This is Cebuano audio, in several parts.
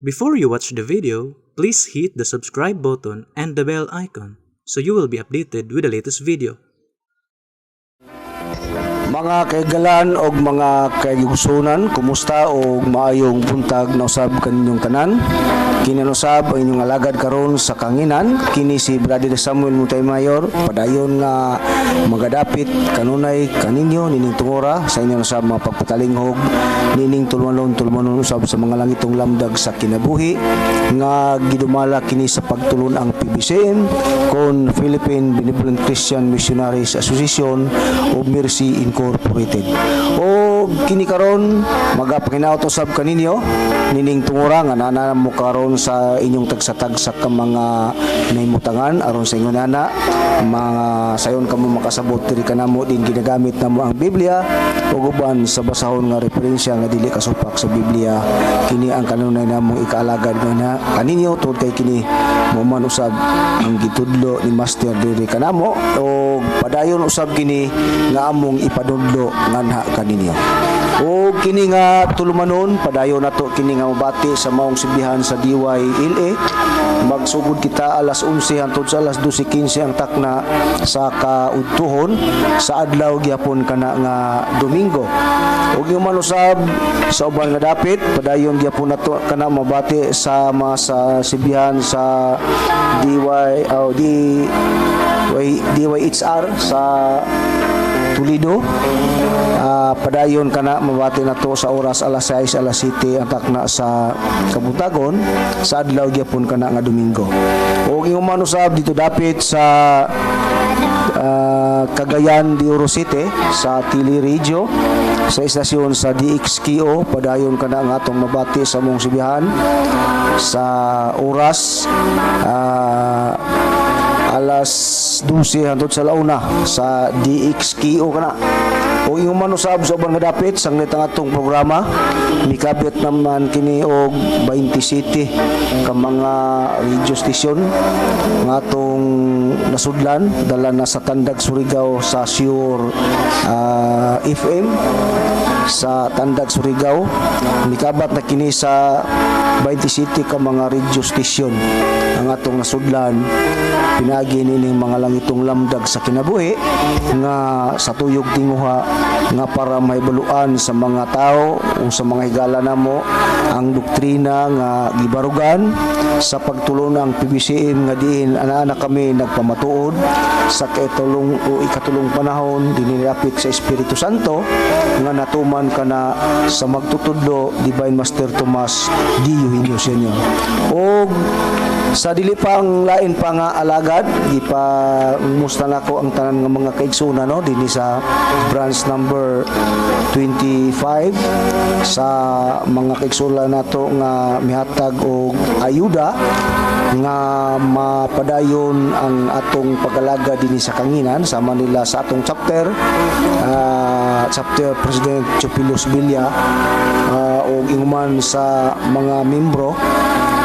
Before you watch the video, please hit the subscribe button and the bell icon so you will be updated with the latest video. Mga kaigalan og mga kaigsuonan, kumusta og maayong buntag na usab kaninyong tanan. Kini usab ang inyong alagad karon sa kanginan, kini si Brother Samuel Montemayor, padayon nga magadapit kanunay kaninyo nining tungora sa inyong usab mga pagpatalinghog nining tulumanon tulumanon usab sa mga langitong lamdag sa kinabuhi nga gidumala kini sa pagtulon ang PBCM kon Philippine Benevolent Christian Missionaries Association o Mercy Incorporated. O kini karon magapanginaot usab kaninyo nining tungora nga nana mo karon sa inyong tagsa-tagsa ka mga nahimutangan aron sa ingon ana mga sayon kamo makasabot diri kanamo din ginagamit namo ang Biblia ug uban sa basahon nga referensya nga dili kasupak sa Biblia. Kini ang kanunay namong ikaalagad nga na kaninyo tungod kay kini mo man usab ang gitudlo ni Master diri kanamo o padayon usab kini nga among ipanudlo nganha kaninyo. O kini nga tulumanon, padayon nato kini nga mabati sa maong sibihan sa DYLA. Magsugod kita alas 11 hangtod sa alas 12:15 ang takna sa kaudtuhon sa adlaw gyapon kana nga Domingo. Ug yung manusab sa uban nga dapit, padayon gyapon nato kana mabati sa mga sa sibihan sa DY oh, D DYHR sa Toledo. Padayon kana mabati nato sa oras alas 6, alas 7 ang takna sa kabuntagon sa adlaw gyapon kana nga Domingo. Ug ingon man usab dito dapit sa Cagayan de Oro City sa Tele Radio sa istasyon sa DXKO, padayon kana nga atong mabati sa mong sibihan sa oras alas 12 hangtod sa launa sa DXKO kana. O ingon man usab sa ubang nga dapit, sanglit ang atong programa mikabit naman kini og 27 ka mga radio station nga atong nasudlan, dala na sa Tandag Surigao sa Sure FM sa Tandag Surigao. Mikabat na kini sa 27 ka mga radio station ang atong nasudlan pinagi nining mga langitong lamdag sa kinabuhi nga sa tuyog tinguha nga para mahibaluan sa mga tao o sa mga higala namo ang doktrina nga gibarugan sa pagtulon ang PBCM nga diin ana-ana kami nagpamatuod sa kaitulong o ikatulong panahon dinilapit sa Espiritu Santo nga natuman kana sa magtutudlo Divine Master Tomas D. Eugenio Sr. Og sa dili pa ang lain pa nga alagad, gipa musta nako ang tanan nga mga kaigsuonan, no, dinhi sa branch number 25 sa mga kaigsuonan nato nga mihatag og ayuda nga mapadayon ang atong pag-alaga dinhi sa kanginan, sama nila sa atong chapter chapter President Chupilus Villa og inguman sa mga membro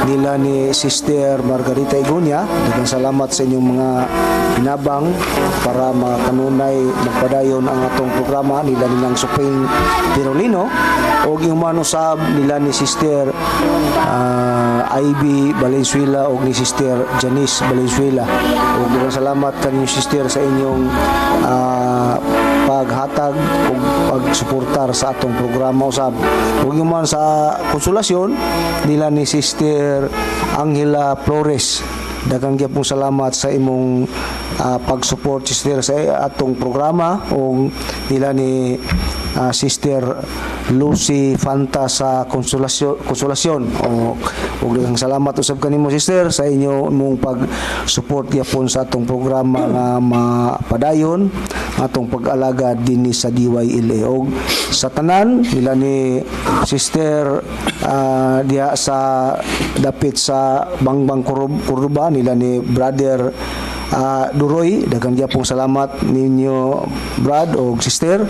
nila ni Sister Margarita Igunya. Daghang salamat sa inyong mga pinabang para makanunay magpadayon ang atong programa nila nilang Suping Pirolino og inguman usab nila ni Sister Ivy Valenzuela og ni Sister Janice Valenzuela. Og daghang salamat kaniyong sister sa inyong paghatag ug pagsuportar sa atong programa usab. Ug man sa Konsolasyon nila ni Sister Angela Flores. Daghang gyapon salamat sa imong pag-support, sister, sa atong programa ug nila ni Sister Lucy Fanta sa Konsolasyon Konsolasyon o ug daghang salamat usab kanimo, sister, sa inyo mong pag-support gyapon sa atong programa nga mapadayon atong pag-alaga dinhi sa DYLA. Og sa tanan nila ni Sister diha sa dapit sa Bangbang Cordoba nila ni Brother Duroy, daghang gyapon salamat ninyo, Brad og Sister,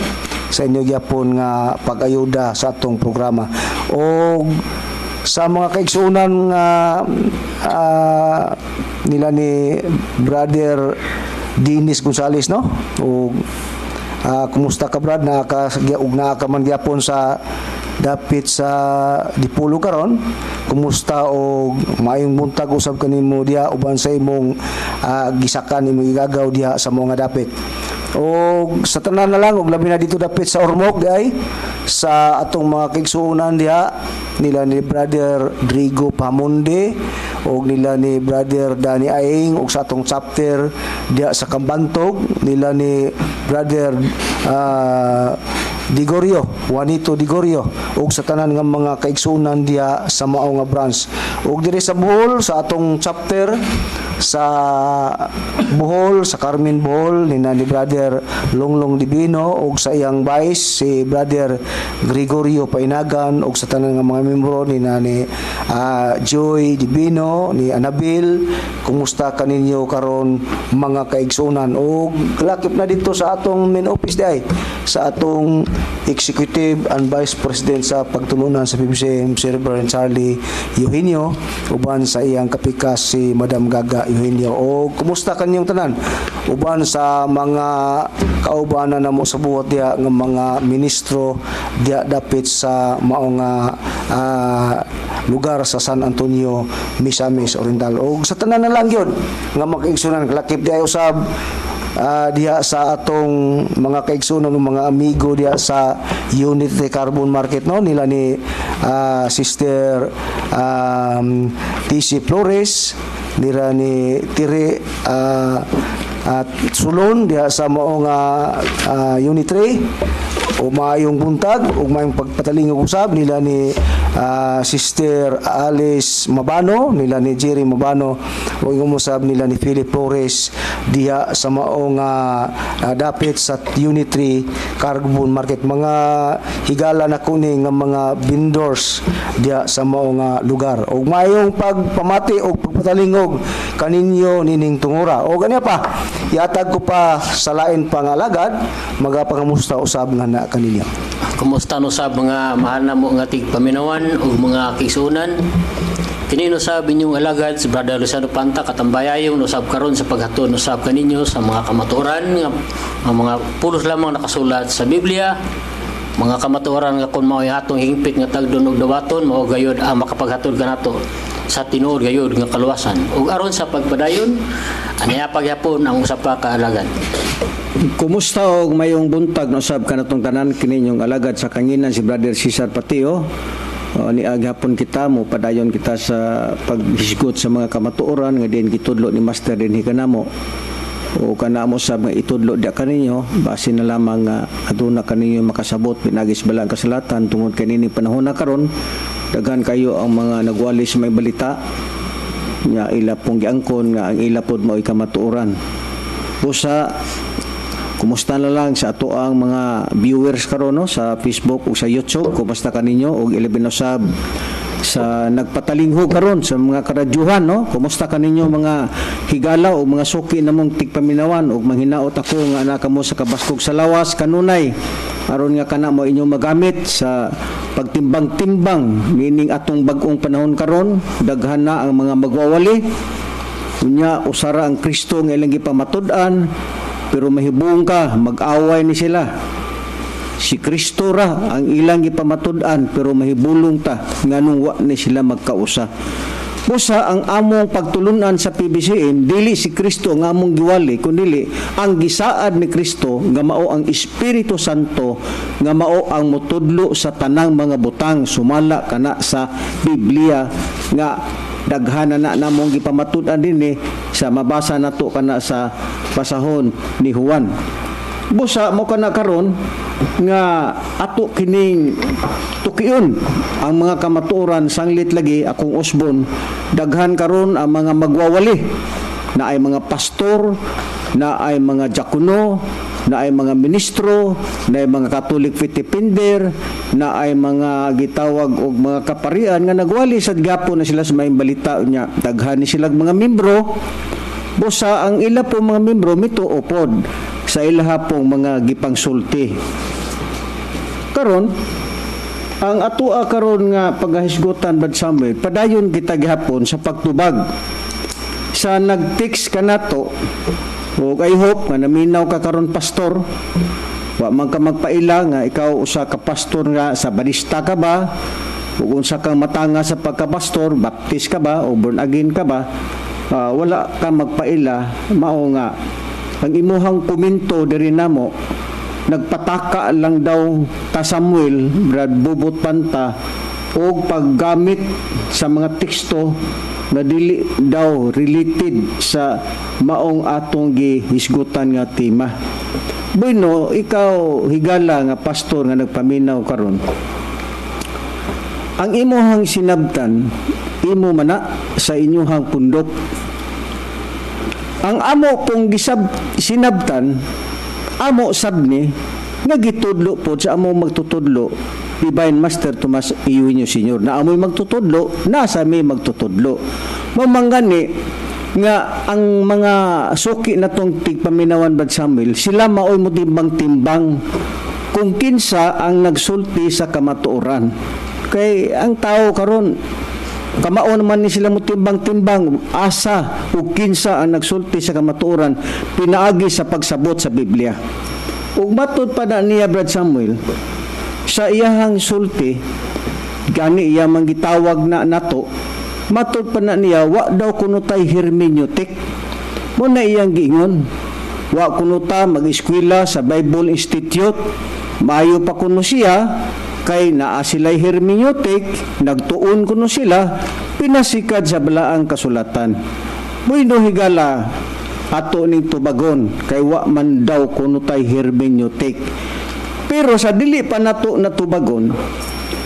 sa inyo gyapon nga pag-ayuda sa atong programa. Og sa mga kaigsuonan nga nila ni Brother Dennis Gonzales, no, og Kumusta ka, Brad? Naa ka ug naa ka man gyapon sa dapit sa Dipolog karon. Kumusta og maayong buntag usab kanimo diha uban sa imong gisakan, imong gigagaw diha sa mga dapit. Og sa tanan na lang, og labi na dito dapit sa Ormoc diay, sa atong mga kaigsuonan diha nila ni Brother Drigo Pamonde og nila ni Brother Danny Aing, og sa atong chapter diha sa Kambantog nila ni Brother Digorio, Juanito Digorio, ug sa tanan nga mga kaigsuonan diha sa mao nga branch. Ug diri sa Bohol, sa atong chapter sa Bohol, sa Carmen Bohol, nina ni Brother Longlong Divino ug sa iyang vice si Brother Gregorio Painagan, ug sa tanan nga mga membro nina ni Joy Divino, ni Anabil, kumusta kaninyo karon, mga kaigsuonan? Ug lakip na dito sa atong main office diay, sa atong Executive and Vice President sa pagtulunan sa PBCM, si Reverend Charlie Eugenio, uban sa iyang kapikas si Madam Gaga Eugenio. O kumusta kanyong tanan uban sa mga kaubanan namo sa buhat diha nga mga ministro diha dapit sa mao nga lugar sa San Antonio, Misamis Oriental? O sa tanan na lang gyud nga makaigsunan, lakip diay usab diha sa atong mga kaigsunan ng mga amigo diha sa Unity Carbon Market, no, nila ni Sister TC Flores, nila ni Tire at Sulon diha sa mao nga Unit 3, o maayong buntag ug maayong pagpatalingog usab nila ni Sister Alice Mabano, nila ni Jerry Mabano, ug ingon usab nila ni Philip Flores diha sa mao nga dapit sa Unit 3 Carbon Market, mga higala na kuni nga mga vendors diha sa mao nga lugar. Ug maayong pagpamati ug pagpatalingog kaninyo nining tungura. O ganiya pa, iatag ko pa sa lain pang alagad, magapangamusta usab nga na kaninyo. Kumusta no sa mga mahal na mo nga tigpaminawan ug mga kaigsuonan? Kini no sab inyong alagad si Brother Luciano Panta, katambayayong no sab karon sa paghatod no sab kaninyo sa mga kamatuoran nga ang mga pulos lamang nakasulat sa Biblia, mga kamatuoran nga kung mao'y atong hingpit nga tagdon ug dawaton, mao gayud ang makapaghatod kanato sa tinuod gayud nga kaluwasan. Ug aron sa pagpadayon, anaya pagyapon ang usa pa ka alagad. Kumusta og mayong buntag no sab kanatong tanan. Kini inyong alagad sa kanginan, si Brother Cesar Patio. O, ni aghapon kita mo padayon kita sa paghisgot sa mga kamatuoran nga din gitudlo ni Master dinhi kanamo o kana mo sa mga itudlo diya kaninyo, base na lamang nga aduna kaninyo makasabot pinagis balang kasalatan, tungod kay nining panahon na karon daghan kayo ang mga nagwali sa may balita nya ila pong giangkon nga ang ila pod mao'y kamatuoran. Busa kumusta na lang sa ato ang mga viewers karon, no, sa Facebook ug sa YouTube. Kumusta kaninyo? Og 11 usab sa nagpatalinghog karon sa mga karadyuhan, no. Kumusta kaninyo, mga higala o mga suki namong tigpaminawan? Ug manghinaot ako nga ana kamo sa kabaskog sa lawas kanunay, aron nga kana mo inyong magamit sa pagtimbang-timbang nining atong bag-ong panahon karon. Daghan na ang mga magwawali. Unya usara ang Kristo nga ilang gipamatud-an, pero mahibong ka mag-away ni sila. Si Kristo ra ang ilang gipamatud-an, pero mahibulong ta nganong wa ni sila magkausa. Busa ang among pagtulunan sa PBCM, dili si Kristo ang among giwali, kundi ang gisaad ni Kristo nga mao ang Espiritu Santo, nga mao ang motudlo sa tanang mga butang sumala kana sa Biblia nga daghan na namong gipamatud-an dinhi sa mabasa nato kana sa basahon ni Juan. Busa mo kana karon nga ato kining tukion ang mga kamatuoran. Sanglit lagi akong usbon, daghan karon ang mga magwawali na ay mga pastor, na ay mga diakono, na ay mga ministro, na ay mga Catholic faith defender, na ay mga gitawag og mga kaparian nga nagwali sa gapon na sila sa maayong balita nya daghan ni silang mga membro. Busa ang ila po mga membro mituo pod sa ilaha pong mga gipangsulti. Karon, ang atoa karon nga paghahisgutan, Brad Samuel, padayon kita gihapon sa pagtubag sa nag-text kanato. Ug I hope nga naminaw ka karon, pastor. Wa Wa man ka magpaila nga ikaw usa ka pastor nga Sabadista ka ba, ug unsa kang matanga sa pagkapastor, Baptist ka ba o born again ka ba, wala ka magpaila. Mao nga ang imuhang komento diri namo, nagpataka lang daw ta Samuel, Brad Bubot Panta, og paggamit sa mga teksto na dili daw related sa maong atong gihisgutan nga tema. Bueno, ikaw higala nga pastor nga nagpaminaw karon. Ang imuhang sinabtan, imo mana sa inyuhang pundok. Ang amo pong gisab sinabtan, amo sabni nga gitudlo po sa amo magtutudlo, Divine Master Tomas Eugenio Senior, na amoy magtutudlo, nasa may magtutudlo. Mamanggani nga ang mga suki na tong tigpaminawan, Brad Samuel, sila maoy mo timbang-timbang kung kinsa ang nagsulti sa kamatuoran. Kay ang tao karon, kamao naman ni sila mo timbang-timbang asa ug kinsa ang nagsulti sa kamatuoran pinaagi sa pagsabot sa Biblia. Ug matud pa na niya, Brad Samuel, sa iyahang sulti, gani iya man gitawag na nato, matud pa na niya wa daw kuno tay hermeneutic. Mo na iyang giingon, wa kuno ta mag-eskwela sa Bible Institute, maayo pa kuno siya kay naa sila'y hermeneutic, nagtuon kuno sila pinasikad sa balaang kasulatan. Bueno, higala, ato ning tubagon kay wa man daw kuno tay hermeneutic. Pero sa dili pa nato natubagon,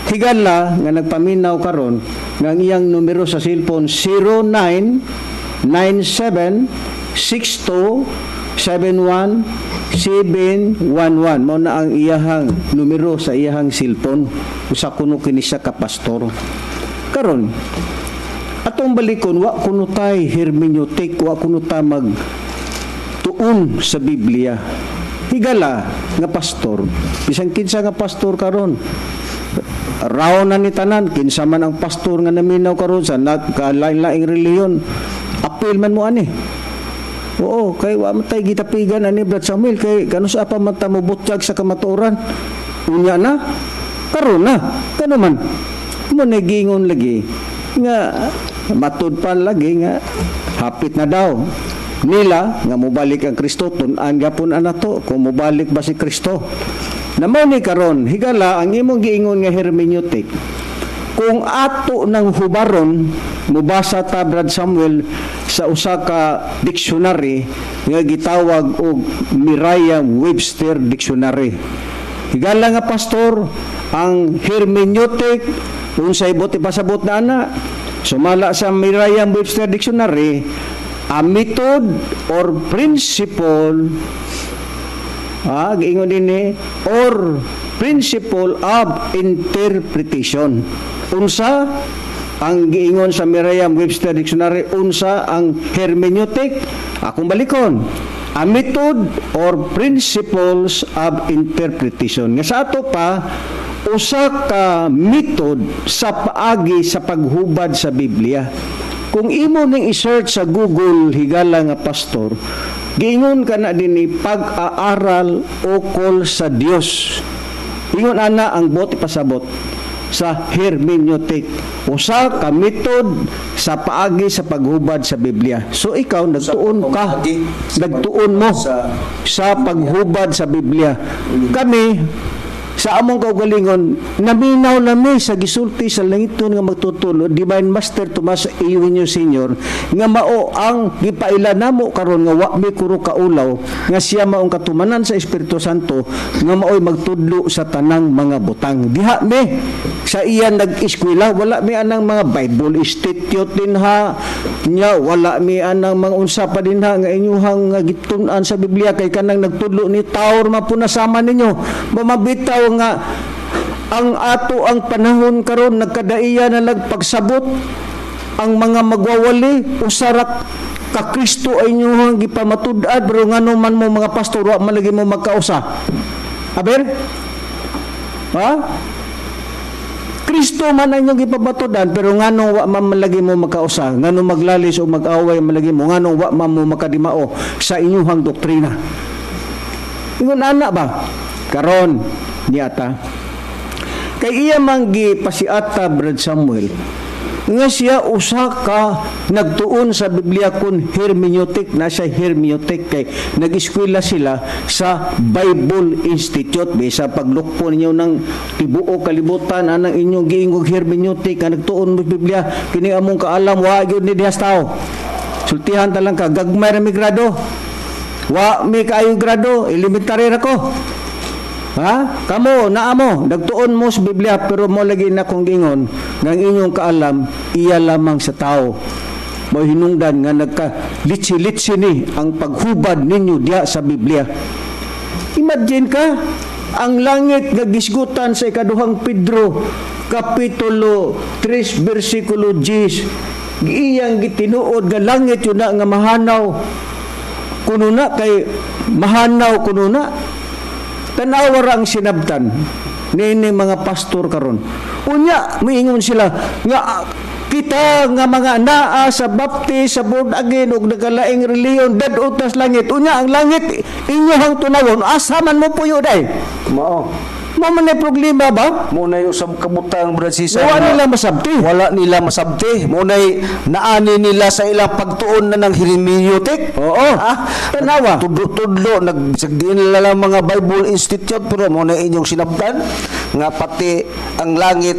higala nga nagpaminaw karon nga ang iyang numero sa cellphone 0997 62 71 711, mao na ang iyahang numero sa iyahang cellphone. Usa kuno kini siya ka pastor. Karon atong balikon, wa kuno tay hermeneutic, wa kuno ta mag tuon sa Biblia. Higala nga pastor, bisan kinsa nga pastor karon, raw na ni tanan, kinsa man ang pastor nga naminaw karon sa nagkalain-laing relihiyon, apil man mo ani. Oo, kay wa man tay gitapigan ani, Brad Samuel, kay kanus-a pa man ta mobutyag sa kamatuoran? Unya na, karon na, kano man. Mo nagingon lagi nga matud pa lagi nga hapit na daw nila nga mobalik ang Kristo. Tun-an gapon anato kung mobalik ba si Kristo. Na mao ni karon, higala, ang imong giingon nga hermeneutic, kung ato ng hubaron, mubasa ta, Brad Samuel, sa usa ka dictionary nga gitawag og Merriam-Webster Dictionary. Higala nga pastor, ang hermeneutic, unsay buot ipasabot na ana? Sumala sa Merriam-Webster Dictionary, a method or principle, giingon dinhi, or principle of interpretation. Unsa ang giingon sa Merriam-Webster Dictionary, unsa ang hermeneutic? Akong balikon, a method or principles of interpretation, nga sa ato pa usa ka method sa paagi sa paghubad sa Biblia. Kung imo ning i-search sa Google, higala nga pastor, giingon ka na dinhi pag-aaral ukol sa Dios. Ingon ana ang buot ipasabot sa hermeneutic, usa ka method sa paagi sa paghubad sa Biblia. So ikaw nagtuon ka, nagtuon mo sa paghubad sa Biblia. Kami sa among kaugalingon, naminaw nami sa gisulti sa langiton nga magtutudlo, Divine Master Tomas Eugenio Senior, nga mao ang gipaila namo karon nga wa mi kuro kaulaw nga siya maong katumanan sa Espiritu Santo nga maoy magtudlo sa tanang mga butang. Diha mi sa iya nag-eskwela, wala mi anang mga Bible Institute dinha nya, wala mi anang mga unsa pa dinha nga inyuhang nga gitun-an sa Biblia, kay kanang nagtudlo ni taor mapunasama ninyo. Mamabitaw nga ang ato ang panahon karon nagkadaiya na nagpagsabot ang mga magwawali, usarak ka Kristo ay inyong gipamatud-an, pero ngano man mo mga pastor wa man lagi mo magkausa? Aber ha, Kristo man ang inyong gipamatud-an, pero ngano wa man lagi mo magkausa? Ngano maglalis o mag-away man lagi mo? Ngano wa man mo makadimao sa inyong doktrina? Ingon ana ba? Karon niata kay iya man gipasiata, Brad Samuel, nga siya usa ka nagtuon sa Biblia kun hermeneutic na siya. Hermeneutic kay nag-eskwela sila sa Bible Institute. Bisa paglukpo ninyo ng tibuok kalibutan anang inyong giingog hermeneutic nga nagtuon mo sa Biblia, kini among kaalam wa gyud ni dihas tao. Sultihan ta lang ka, gagmay ra mi grado, wa mi kaayo grado, elementary ra ko. Ha? Kamo, naa mo, nagtuon mo sa Biblia, pero mo lagi na kong gingon nga ang inyong kaalam iya lamang sa tao. Mo hinungdan nga nagka litsi-litsi ni ang paghubad ninyo diya sa Biblia. Imagine ka, ang langit nga gisgutan sa Ikaduhang Pedro kapitulo 3 bersikulo 10, iyang gitinuod nga langit yun na nga mahanaw kuno na, kay mahanaw kuno na. Tanawa ra ang sinabtan niini mga pastor karon. Unya miingon sila nga kita nga mga naa sa Baptist, sa born again ug nagkalaing relihiyon, dad-o tas langit. Unya ang langit inyohang tunawon, asa man mo puyo day? Mao. Mao man nay problema ba? Mo na usab kabutang, Brad Cesar. Wala nila masabti. Wala nila masabti. Mo nay naani nila sa ilang pagtuon na ng hermeneutic. Oo. Ah, Tanawa. Tudlo-tudlo nag nila lang mga Bible Institute, pero mo na inyong sinabtan nga pati ang langit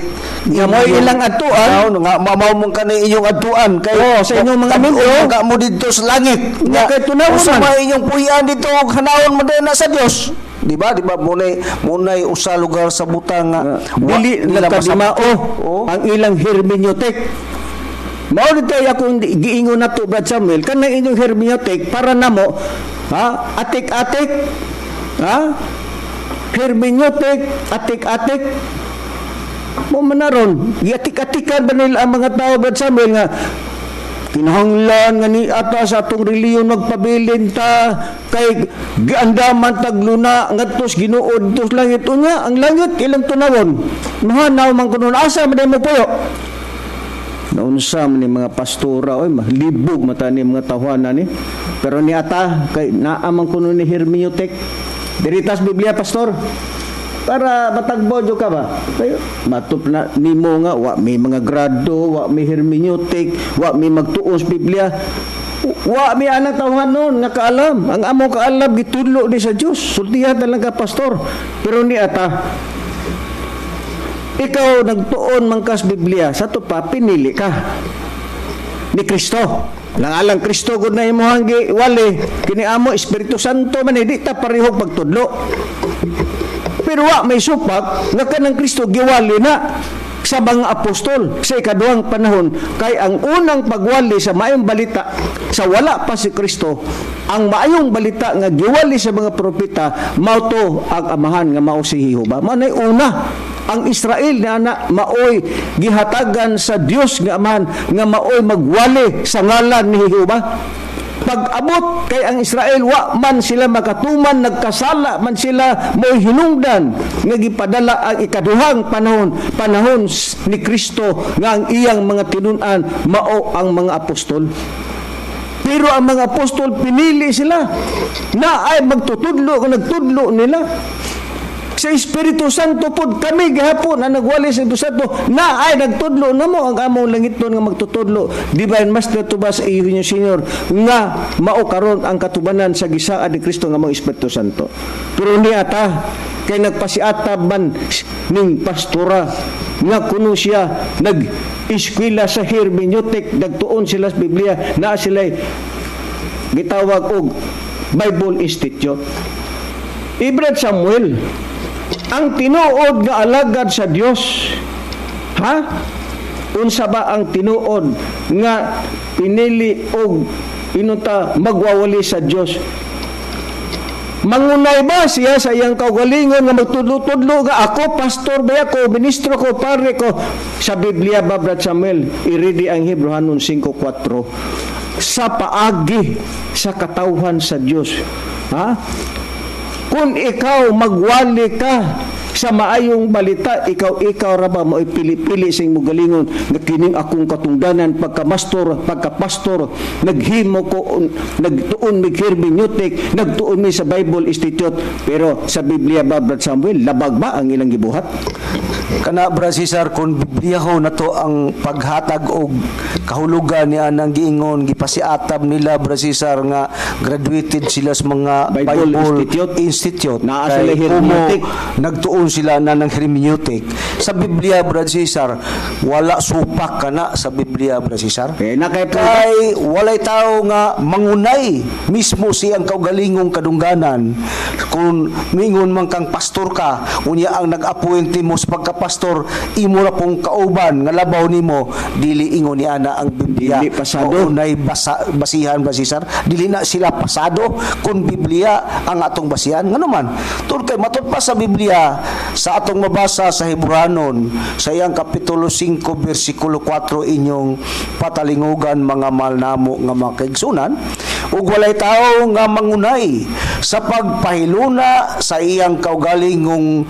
Nga mo'y ilang adtuan. Nga mao mong kanay inyong adtuan kay Oo, sa inyong mga tag-o membro. ka mo didto sa langit. Nga kay tunawon usa man. man inyong puy-an dito og hanawon mo din na sa Dios. Di ba? Di ba mo nay usa lugar sa butang nga wa Dili nila nagkadimao masabti. Oo. ang ilang hermeneutic. Mao dito ay akong giingon na to, Brad Samuel, kanang inyong hermeneutic para namo, ha, atik-atik, ha, hermeneutic, atik-atik mo manaron, giatik-atikan ba nila ang mga tao, Brad Samuel, nga kinahanglan nga ni ata sa atong reliyon magpabilin ta kay giandaman tagluna ngadto sa Ginoo didto sa langit. Unya ang langit ilang tunawon, mahanaw man kuno, asa man mo puyo? Naunsa man ni mga pastora oy, libog mata ni mga tawhana ni. Pero ni ata kay naa man kuno ni hermeneutic diri tas Biblia, pastor, para matagbo ka ba kayo matup na nimo nga wa may mga grado, wa may hermeneutic, wa may magtuon sa Biblia, wa may anang tawhan nun nga kaalam. Ang amo kaalam gitudlo ni sa Dios. Sultihan na lang ka, pastor. Pero ni ata, ikaw nagtuon man kas Biblia, sa to pa pinili ka ni Kristo. Lang alang Kristo gud na imong wali kini amo Espiritu Santo man, di ta parehog pagtudlo. Pero wa may supak nga kanang Kristo giwali na sa mga apostol sa ikaduhang panahon, kay ang unang pagwali sa maayong balita sa wala pa si Kristo, ang maayong balita nga giwali sa mga propeta, mao to ang Amahan nga mao si Jehova. Mao nay una ang Israel na anak maoy gihatagan sa Dios nga Amahan nga maoy magwali sa ngalan ni Jehova. Pag-abot kay ang Israel wa man sila makatuman, nagkasala man sila, mo'y hinungdan nga gipadala ang ikaduhang panahon, panahon ni Kristo, nga ang iyang mga tinun-an mao ang mga apostol. Pero ang mga apostol pinili sila na ay magtutudlo, nagtudlo nila sa Espiritu Santo pod. Kami gihapon ang nagwali sa Espiritu Santo na ay nagtudlo namo ang among langiton nga magtutudlo, Divine Master Tubas Eugenio Senior, nga mao karon ang katubanan sa gisaad ni Kristo nga mao Espiritu Santo. Pero ni ata kay nagpasiata man ning pastora nga kuno siya nag eskwela sa hermeneutic, nagtuon sila sa Biblia, naa sila gitawag og Bible Institute. Ibret Samuel, ang tinuod nga alagad sa Dios, ha, unsa ba ang tinuod nga pinili og inunta magwawali sa Dios? Mangunay ba siya sa iyang kaugalingon nga magtudlo-tudlo nga ako pastor ba ako, ministro ko, pare ko? Sa Biblia ba, Brad Samuel, iridi ang Hebreohanon 5:4 sa paagi sa katawhan sa Dios, ha? Kung ikaw magwali ka sa Sa maayong balita, ikaw ra ba mo'y pili-pili sa imong galingon nga kining akong katungdanan pagka-mastor, pagka-pastor, naghimo ko, nagtuon mi hermeneutic, nagtuon mi sa Bible Institute, pero sa Biblia ba, Brad Samuel, labag ba ang ilang gibuhat? Kana, Brad Cesar, kung Bibliyaho na to ang paghatag og kahulugan niya nang giingon, gipasiatab nila, Brad Cesar, nga graduated sila sa mga Bible Bible Institute. Institute. Naa Kay sila hermeneutic. kumo nagtuon sila na ng hermeneutic. Sa Biblia, Brad Cesar, wala supak kana sa Biblia, Brad Cesar. Eh, na kay Kay walay tao nga mangunay mismo siyang kaugalingong kadungganan. Kung mingon man kang pastor ka, unya ang nag-appoint mo sa pagkapastor, imo ra pong kauban nga labaw nimo, dili ingon ni ana ang Biblia. Dili pasado. Maunay basihan ba, Cesar? Dili na sila pasado kung Biblia ang atong basihan. Ngano man? Tungod kay matud pa sa Biblia, sa atong mabasa sa Hebranon sa iyang kapitulo 5 bersikulo 4, inyong patalingugan, mga mahal namo nga mga kaigsunan, ug walay tao nga mangunay sa pagpahiluna sa iyang kaugalingon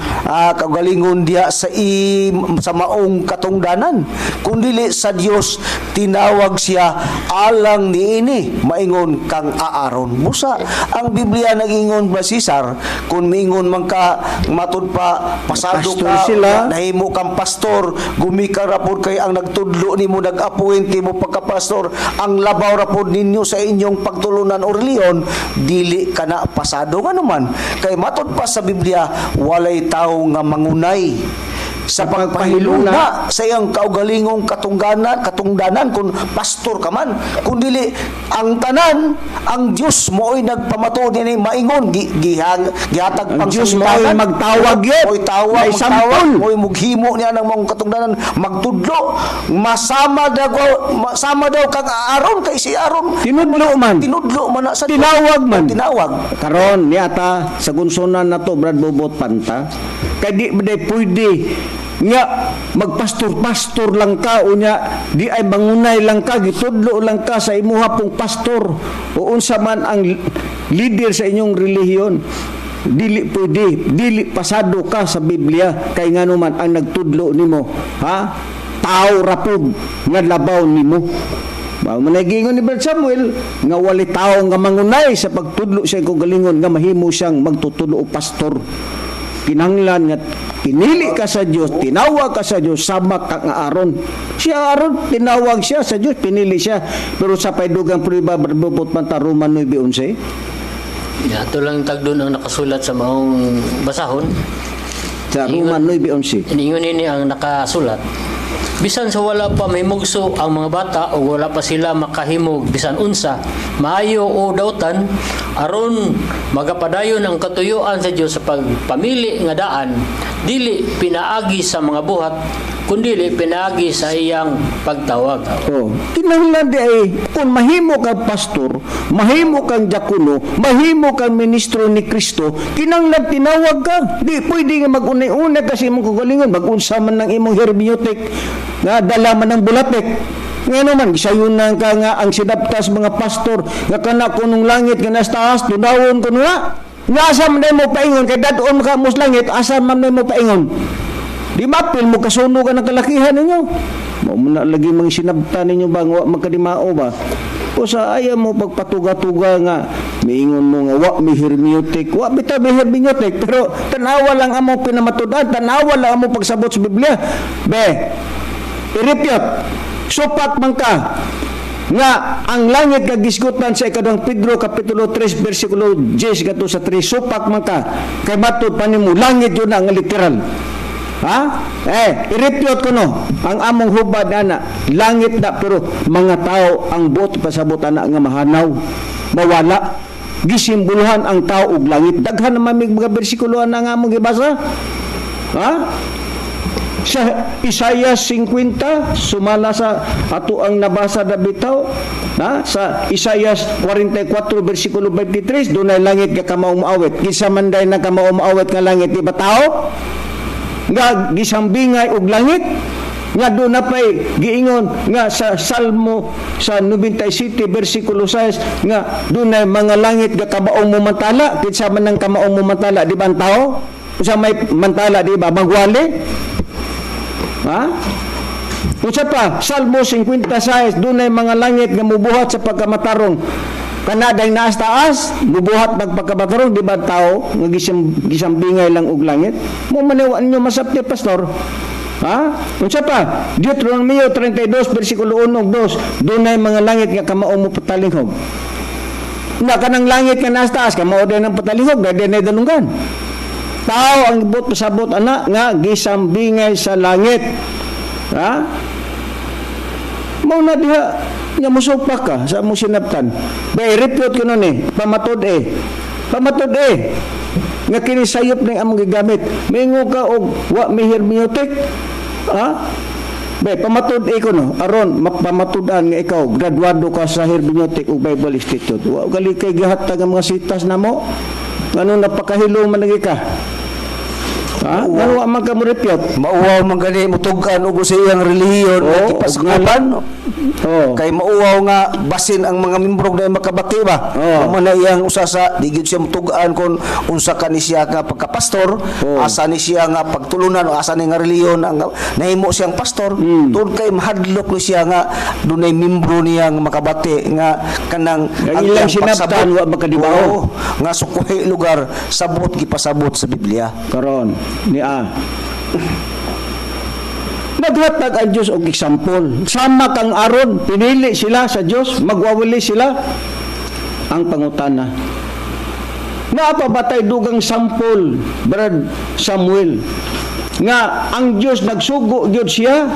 diya sa maong katungdanan, kundili sa Dios tinawag siya alang niini, maingon kang Aaron. Busa ang Biblia nagingon ba, Cesar, kung mingon man ka matud pa pasado Pastor ka sila. Nahimo kang pastor, gumika ra pod kay ang nagtudlo nimo, nag-appoint nimo pagkapastor, ang labaw ra pod ninyo sa inyong pagtulunan o reliyon, dili ka na pasado. Nga naman kay matud pa sa Biblia, walay tawo nga mangunay sa pagpahiluna sa iyang kaugalingong katungdanan kung pastor ka man, kung dili ang tanan, ang Dios mo'y nagpamatuod ini, maingon gihatag Ang pang Dios salitanan. mo'y magtawag yun. Mo'y tawag, May magtawag, sampol. Mo'y mughimo niya ng mga katungdanan, magtudlo, masama daw kang Aaron, kay si Aaron Tinudlo man. Tinudlo man na sa Dios. Tinawag man. Tinawag. Karon niata sa gunsonan na to, Brad Bobot Panta, kay di ba day pwede nga magpastor-pastor lang ka, unya di ay mangunay lang ka, gitudlo lang ka sa imuha pong pastor o unsa man ang leader sa inyong relihiyon? Dili pwede, dili pasado ka sa Biblia, kay ngano man ang nagtudlo nimo, ha, tao ra pud nga labaw nimo. Mao man giingon ni Brad Samuel nga wali tao nga mangunay sa pagtudlo sa iyang galingon nga mahimo siyang magtutudlo o pastor. Kinahanglan nga pinili ka sa Dios, tinawag ka sa Dios sama ka nga Aaron. Si Aaron, tinawag siya sa Dios, pinili siya. Pero sa paydugang prueba, Brad Bobot Panta, Roman 9:11. Ya, ato lang tagdon ang nakasulat sa maong basahon. Sa Roman 9:11. Ingon ini ang nakasulat. Bisan sa wala pa mahimugso ang mga bata o wala pa sila makahimog bisan unsa, maayo o dautan, aron magapadayon ang katuyuan sa Dios sa pagpamili nga daan, dili pinaagi sa mga buhat, kundili pinaagi sa iyang pagtawag. Oh, kinahanglan di ay kung mahimo kang pastor, mahimo kang diakono, mahimo kang ministro ni Kristo, kinahanglan tinawag ka. Di pwede nga mag-unay-unay kasi imong kagalingon, mag-unsa man ng imong hermeneutic nga dala man ng bulapek. Nga naman, gisayunan ka nga ang sinabtas mga pastor nga kana kunong langit nga nasa taas, tunawon kuno na. Nga asa man mo paingon, kay dadon ka mo sa langit, asa man mo paingon? Di mapil mo kasuno ka ng kalakihan ninyo. Mao man na lagi mga sinabta ninyo ba, nga wa magkadimao ba? O sa ayaw mo pagpatuga-tuga nga miingon mo nga wa mi hermeneutic, wa bitaw mi hermeneutic, pero tanawa lang among pinamatud-an, tanawa lang among pagsabot sa Biblia. Be, i-refute, supak man ka nga ang langit kagisgutan sa ikaduhang Pedro kapitulo 3 bersikulo 10 kadto sa 3, supak man ka kay matud pa nimo langit yun ang literal. Ha? Eh, i-refute ko no. Ang among hubad ana, langit na, pero mga tao ang buot pasabot ana nga mahanaw, mawala. Gisimboluhan ang tao og langit. Daghan naman may mga bersikulo ana nga among gibasa. Ha? Sa Isaiah 50, sumala sa ato ang nabasa na bitaw, na sa Isaiah 44 bersikulo 23, dunay langit nga kamao maawit. Kinsa man day na kamao maawit nga langit, di ba tao? Nga gisambingay og langit, nga doon na pa'y giingon nga sa Salmo sa 97 bersikulo 6 nga dunay mga langit nga kabaong mumantala. Kinsa man ang kamaong mumantala, di ba ang tao? Unsa may mantala, di ba? Magwali? Ha? Unsa pa? Salmo 56, dunay mga langit nga mubuhat sa pagkamatarong. Kana day naas taas, mubuhat pagpagkamatarong, di ba tao nga gisambingay lang og langit? Mo maniwa ninyo masabti, pastor. Ha? Unsa pa? Deuteronomio 32 versikulo 1 ug 2, dunay mga langit nga kamao mo patalinghog. Na kanang langit nga naas taas, kamao din ang patalihog, dahil din ay dalunggan. Tao ang ibot pasabot ana nga gisambingay sa langit. Ha? Mao na diha nga musupak ka sa among sinabtan. Bay repute ko nun eh, pamatod eh. Pamatod eh. Nga kini sayop ning among gigamit. Mingo ka og wa may hermeneutic. Ha? Bay pamatud eh ko no, aron mapamatud-an nga ikaw graduado ka sa hermeneutic ug Bible Institute. Wa gali kay gihatag ang mga sitas namo. Ngano napakahilo man lagi ka? Ha? Ngano wa man ka mo repute? Mauwaw man gani mutug-an og sa iyang relihiyon nga gipasakupan. Kay mauwaw nga basin ang mga membro na makabati ba. Mao na iyang usa sa di gyud siya mutug-an kon unsa ka ni siya nga pagkapastor, asa ni siya nga pagtulunan o asa ni nga relihiyon ang nahimo siyang pastor. Tungod kay mahadlok ni siya nga dunay membro niya nga makabati nga kanang Ang ilang iyang sinabtan, pagsabot- wa makadibao. Oo, nga sukuhay lugar sabot gipasabot sa Biblia. Karon ni a. Naghatag ang Dios og example. Sama kang aron, pinili sila sa Dios, magwawali sila. Ang pangutana. Naa pa ba tay dugang sampol, Brad Samuel, nga ang Dios nagsugo gyud siya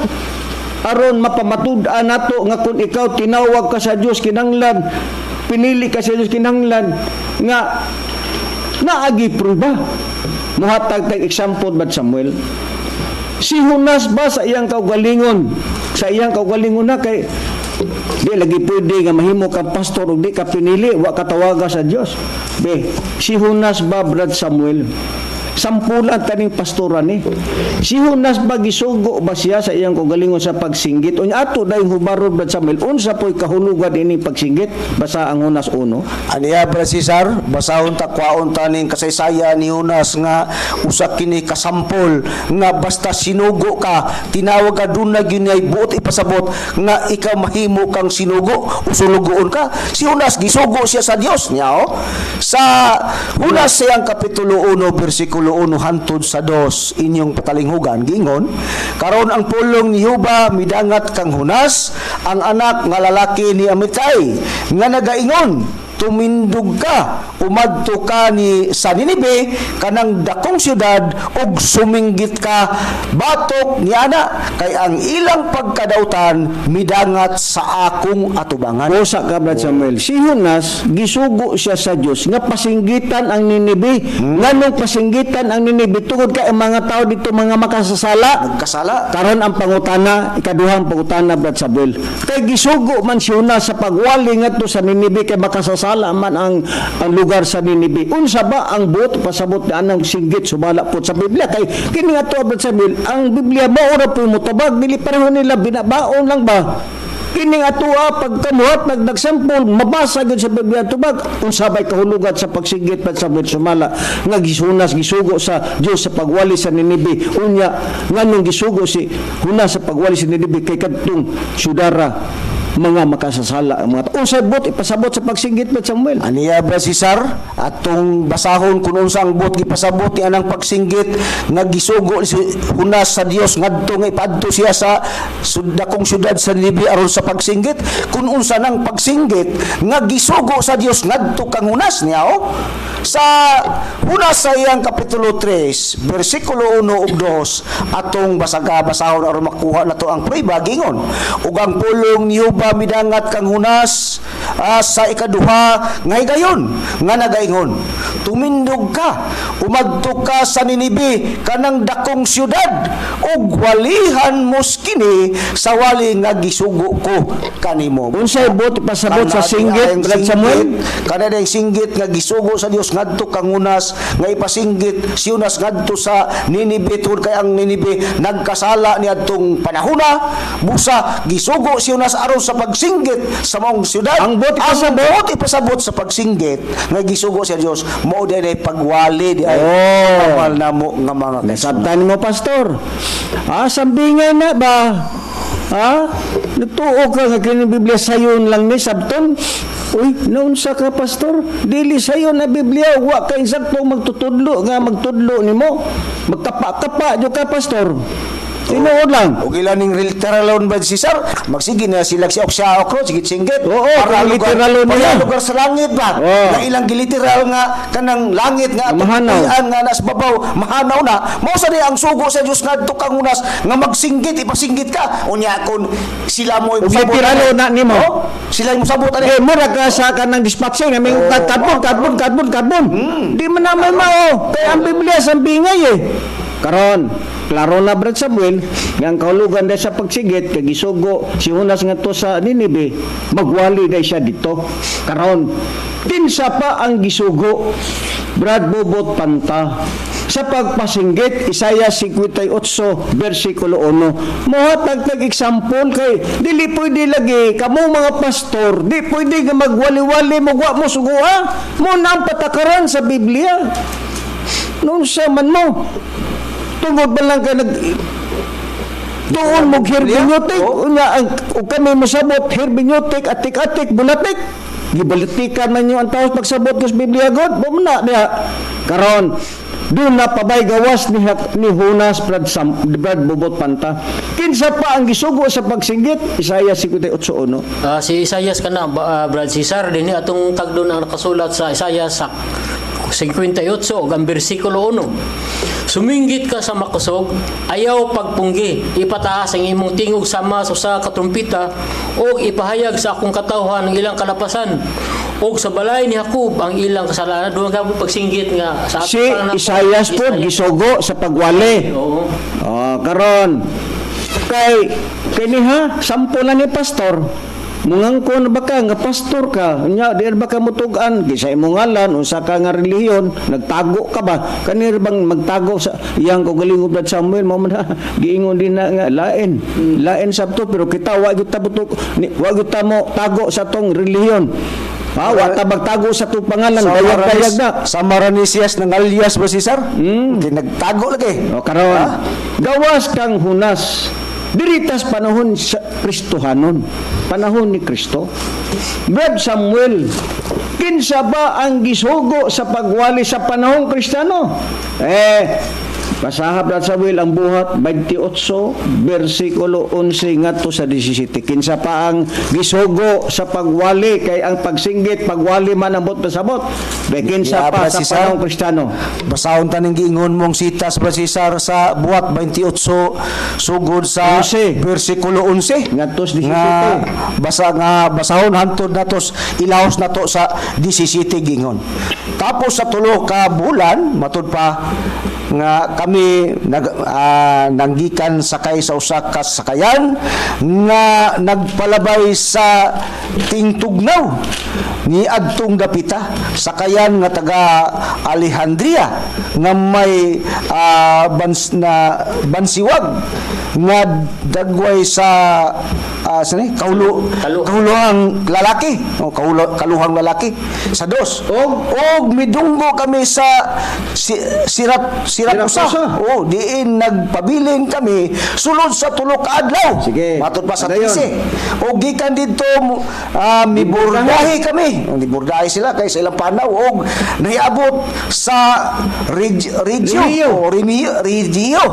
aron mapamatud-an nato nga kung ikaw tinawag ka sa Dios kinanglan, pinili ka sa Dios kinanglan nga naagi pruba. Muhatag tag example, Brad Samuel. Si Jonas ba sa iyang kaugalingon? Sa iyang kaugalingon na kay di lagi pwede nga mahimo kang pastor ug di ka pinili, wa ka tawaga sa Dios. Be, si Jonas ba, Brad Samuel? Sampulan taning pastora ni. Si Jonas ba gisugo ba siya sa iyang kaugalingon sa pagsinggit? Unya ato dayong hubaron, Brad Samuel, unsa po'y kahulugan ini pagsinggit? Basa ang Jonas 1. Aniya, Brad Cesar, basahon ta, kwaon ta ning kasaysayan ni Jonas nga usa kini kasampol nga basta sinugo ka, tinawag ka, dunay gyud ay buot ipasabot nga ikaw mahimo kang sinugo o sulugoon ka. Si Jonas gisugo siya sa Dios niya oh. Sa Jonas siyang kapitulo 1 bersikulo 1 hantod sa 2, inyong patalinghugan, gingon, "Karon ang pulong ni Jehova midangat kang Jonas, ang anak nga lalaki ni Amitay, nga nagaingon: Tumindog ka, umadto ka ni sa Ninibe, kanang dakong syudad, ug suminggit ka batok niana, kay ang ilang pagkadautan midangat sa akong atubangan." Usa ka, Brad Samuel. Si Jonas, gisugo siya sa Dios nga pasinggitan ang Ninibe. Nganong pasinggitan ang Ninibe? Tungod kay ang mga tao dito mga makasasala. Nagkasala. Karon ang pangutana, ikaduhang pangutana, Brad Samuel. Kay gisugo man si Jonas sa pagwali ngadto sa Ninibe kay makasasala man ang lugar sa Ninibe. Unsa ba ang buot pasabot na anang singgit sumala po sa Biblia? Kay kini nga to, Brad Samuel, ang Biblia mao ra po motabag, dili pareho nila binabaon lang ba? Kini nga tuwa pagkamuhat nagdagsampol mabasa gyud sa Biblia ang tubag. Unsa bay kahulugan sa pagsinggit, Brad Samuel, sumala nga gisunas gisugo sa Dios sa pagwali sa Ninibe? Unya nganong gisugo si Jonas sa pagwali sa Ninibe kay kadtong syudara mga makasasala ang mga tao? Unsay buot ipasabot sa pagsinggit, Brad Samuel? Aniya, Brad Cesar, atong basahon kung unsa ang buot gipasabot ni anang pagsinggit nga gisugo si Jonas sa Dios ngadto nga ipadto siya sa dakong syudad sa Ninibe aron sa pagsinggit, kun unsa nang pagsinggit nga gisugo sa Dios ngadto kang Jonas niya oh. Sa Jonas sa iyang kapitulo 3 bersikulo 1 ug 2, atong basaga basahon aron makuha nato ang prueba. Gingon, "Ug ang pulong ni Jehova midangat kang Jonas sa ikaduha nga higayon nga nagaingon: Tumindog ka, umadto ka sa Ninibe, kanang dakong syudad, ug walihan mo kini sa wali nga gisugo ko kanimo." Unsay buot ipasabot sa Kana singgit, ang Brad Samuel? Kana ang singgit nga gisugo sa Dios ngadto kang Jonas nga ipasinggit si Jonas ngadto sa Ninibe tungod kay ang Ninibe nagkasala niadtong panahona. Busa gisugo si Jonas aron sa pagsinggit sa maong syudad. Ang Ang buot ipasabot? Ang buot ipasabot sa pagsinggit nga gisugo sa Dios mao di ay pagwali di ay Oh. mahal namo nga mga Nasabtan mo, pastor. Ah, sambingay na ba? Ha? Nagtuo ka nga kini Biblia sayon lang ni sabton. Uy, naunsa ka, pastor? Dili sayon na Biblia, wa ka insakto magtutudlo nga magtudlo nimo. Magkapa-kapa jud ka, pastor. Tinuod lang. Og ilan ning literalon ba si sir? Magsige na sila si Oksya Okro, sige singgit. Oo, kung literalon para nila. lugar sa langit ba? Oo. Na ilang giliteral nga kanang langit nga atong Mahanaw. puy-an nga nas babaw, mahanaw na. Mao sa ni ang sugo sa Dios ngadto kang unas nga magsinggit, ipasinggit ka. Unya kun sila mo Ug literalon na nimo. Oo, sila mo sabot ani. Eh, mura ka sa kanang dispatching na may kadbon, kadbon, kadbon, kadbon. Di man naman mao. Kaya ang Biblia sambingay eh. Karon, klaro na Brad Samuel, nga ang kahulugan dahil sa pagsigit, kay gisugo si Jonas nga to sa Ninibe, magwali dahil siya dito. Karon, kinsa pa ang gisugo? Brad Bobot Panta. Sa pagpasinggit, Isaiah 58, versikulo 1. Mohatag tag example kay dili pwede lagi kamo mga pastor, di pwede nga magwali-wali mo wa mo sugua. Mo na ang patakaran sa Biblia. Noon sa man mo. Tungod ba lang ka nag tuon mo hermeneutic unya ang ug kami mosabot hermeneutic atik-atik bulatik gibalitikan man nyo ang taos pagsabot sa Biblia god mo na diha karon doon na pabay gawas ni Jonas Brad, Sam, Brad Bobot Panta. Kinsa pa ang gisugo sa pagsinggit? Isaiah 58:1. Si Isayas kana Brad Cesar dinhi atong tagdon ang nakasulat sa Isayas sa 58 ug ang bersikulo 1. Suminggit ka sa makusog, ayaw pagpunggi, ipataas ang imong tingog sama sa usa ka trumpita ug ipahayag sa akong katawhan ang ilang kalapasan ug sa balay ni Jacob ang ilang kasalanan. Doon ka pagsinggit nga sa Si Isaias po gisugo sa pagwali. Oo. Oh, karon kay kini ha sampo na ni pastor. Mungangko na ba ka nga pastor ka? Nya di ba ka mutug-an kinsa imong ngalan, unsa ka nga relihiyon, nagtago ka ba? Kani bang magtago sa iyang kaugalingon Brad Samuel mao man na giingon din na nga lain. Lain sabto pero kita wa gyud ta butok wa gyud ta mo tago sa tong relihiyon. Ha, wa ta magtago sa tong pangalan, dayag-dayag na. Sa Maranesias nang alias ba si sir? Kay nagtago lagi. O karon, gawas kang Hunas. Diritas panahon sa Kristohanon, panahon ni Kristo. Brad Samuel, kinsa ba ang gisugo sa pagwali sa panahong Kristiyano? Eh, basaha Brad Samuel ang buhat 28 versikulo 11 ngadto sa 17. Kinsa pa ang gisugo sa pagwali kay ang pagsinggit pagwali man ang buot pasabot. Be kinsa Yeah, pa Brad sa Cesar. panahong Kristiyano? Basahon taning giingon mong sitas ba Cesar sa buhat 28 sugod sa 11. versikulo 11 Ngadto sa 17. nga basa nga basahon hantod natos ilahos nato sa 17 gingon. Tapos sa tulo ka bulan matud pa nga kami nanggikan sakay sa usa ka sakayan nga nagpalabay sa tingtugnaw ni adtong dapita sakayan nga taga Alejandria nga may na bansiwag nga dagway sa sa ni kahulo Kaluhang. kahulohang lalaki o kaluhang lalaki sa dos og midunggo kami sa Sirat Sirakusa. Sirakusa. O diin nagpabilin kami sulod sa tulo ka adlaw. Sige. Matud pa sa Padayon. 13. Og gikan didto miburdahi kami. Miburdahi sila kay sa ilang panaw og nahiabot sa Regio Regio. o Regio.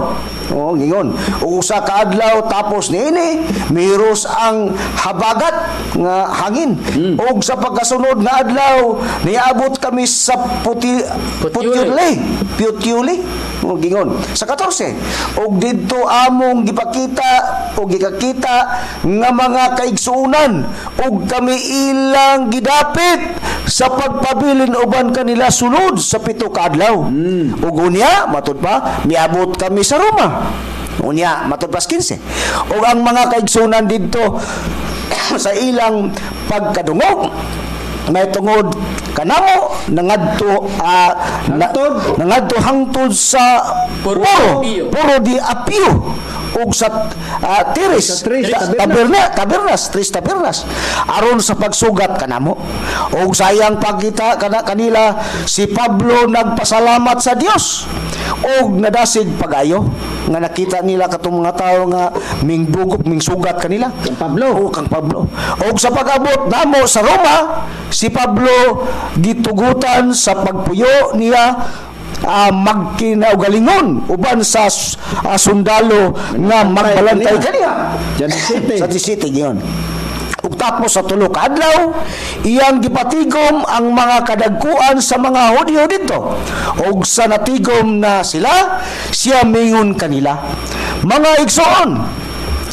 O gingon. Og usa ka adlaw tapos niini miros ang habagat nga hangin. Og sa pagkasunod nga adlaw niabot kami sa Putyuli. Putyuli. Putyuli. O gingon. Sa 14. Og didto among gipakita o gikakita nga mga kaigsuonan og kami ilang gidapit sa pagpabilin uban kanila sulod sa 7 ka adlaw. Ug unya matud pa miabot kami sa Roma. Unya matud pa sa 15. Ug ang mga kaigsuonan didto sa ilang pagkadungog may tungod kanamo nangadto Hangtod? nangadto hangtod sa Puro Puro Apio. Puro di Apio. ug sa Tiris. Sa Tres Tabernas. Tabernas, Tres Tabernas, aron sa pagsugat kanamo. Ug sayang pagkita kana kanila, si Pablo nagpasalamat sa Dios ug nadasig pagayo nga nakita nila katong mga tawo nga mingbugok, mingsugat kanila. Kang Pablo. O kang Pablo. Og sa pag-abot namo sa Roma, si Pablo gitugutan sa pagpuyo niya magkinaugalingon uban sa sundalo nga magbalantay kaniya. Diyan sa city. Sa city giyon. Ug tapos sa 3 ka adlaw, iyang gipatigom ang mga kadagkuan sa mga Hudyo didto. Ug sa natigom na sila, siya mingon kanila, "Mga igsoon,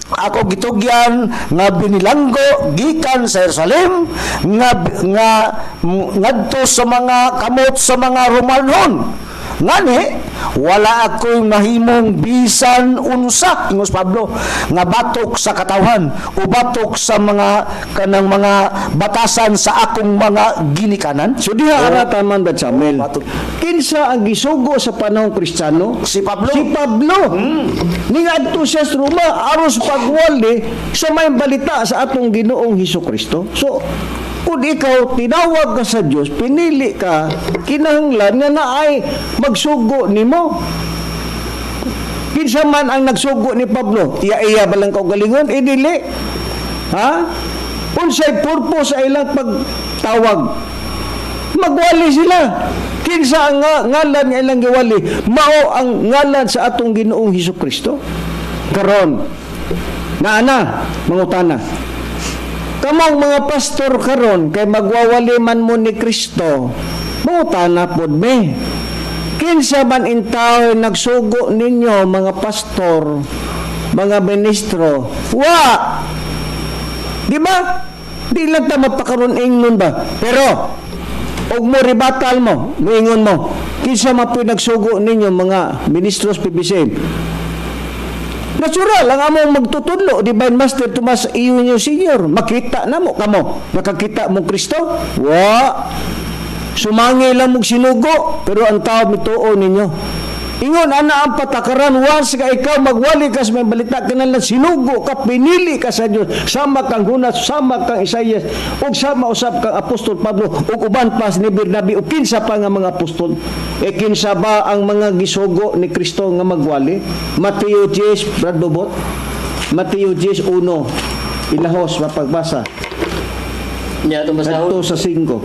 ako gitugyan nga binilanggo gikan sa Jerusalem nga nga ngadto sa mga kamot sa mga Romanhon. Ngani wala ako'y mahimong bisan unsa," ingos Pablo, "nga batok sa katawhan o batok sa mga kanang mga batasan sa akong mga ginikanan." So diha ara taman ba, Samuel? Batok. Kinsa ang gisugo sa panahong Kristiyano? Si Pablo. Si Pablo. Ningadto siya sa Roma aron sa pagwali sa may balita sa atong Ginoong Hesus Kristo. So kung ikaw tinawag ka sa Dios, pinili ka, kinahanglan nga naay magsugo nimo. Kinsa man ang nagsugo ni Pablo? Iya-iya ba lang kaugalingon? Eh, dili. Ha? Unsay purpose sa ilang pagtawag? Magwali sila. Kinsa ang ngalan nga ilang giwali? Mao ang ngalan sa atong Ginoong Hesus Kristo. Karon, naana, mangutana. Kamong mga pastor karon kay magwawali man mo ni Kristo, mangutana pod me. Kinsa man intaw nagsugo ninyo, mga pastor, mga ministro? Wa! Di ba? Di lang ta mapakaron ingnon ba? Pero og mo ribatal mo, moingon mo, kinsa man po'y nagsugo ninyo, mga ministros PBCM? Natural, ang among magtutudlo, Divine Master Tomas Eugenio Senior, makita na mo kamo. Nakakita mo Kristo? Wa. Sumangi lang mong sinugo, pero ang tao mituo ninyo. Ingon, ana ang patakaran, once ka ikaw magwali ka sa may balita, kinahanglan sinugo ka, pinili ka sa Diyos, sama kang Junas, sama kang Isaias, ug sama usab kang Apostol Pablo, ug uban pa ni Bernabe, ug kinsa pa nga mga apostol. E kinsa ba ang mga gisugo ni Kristo nga magwali? Mateo 10, Brad Bobot. Mateo 10:1. Ilahos, mapagbasa. Nya atong basahon. Ngadto sa 5.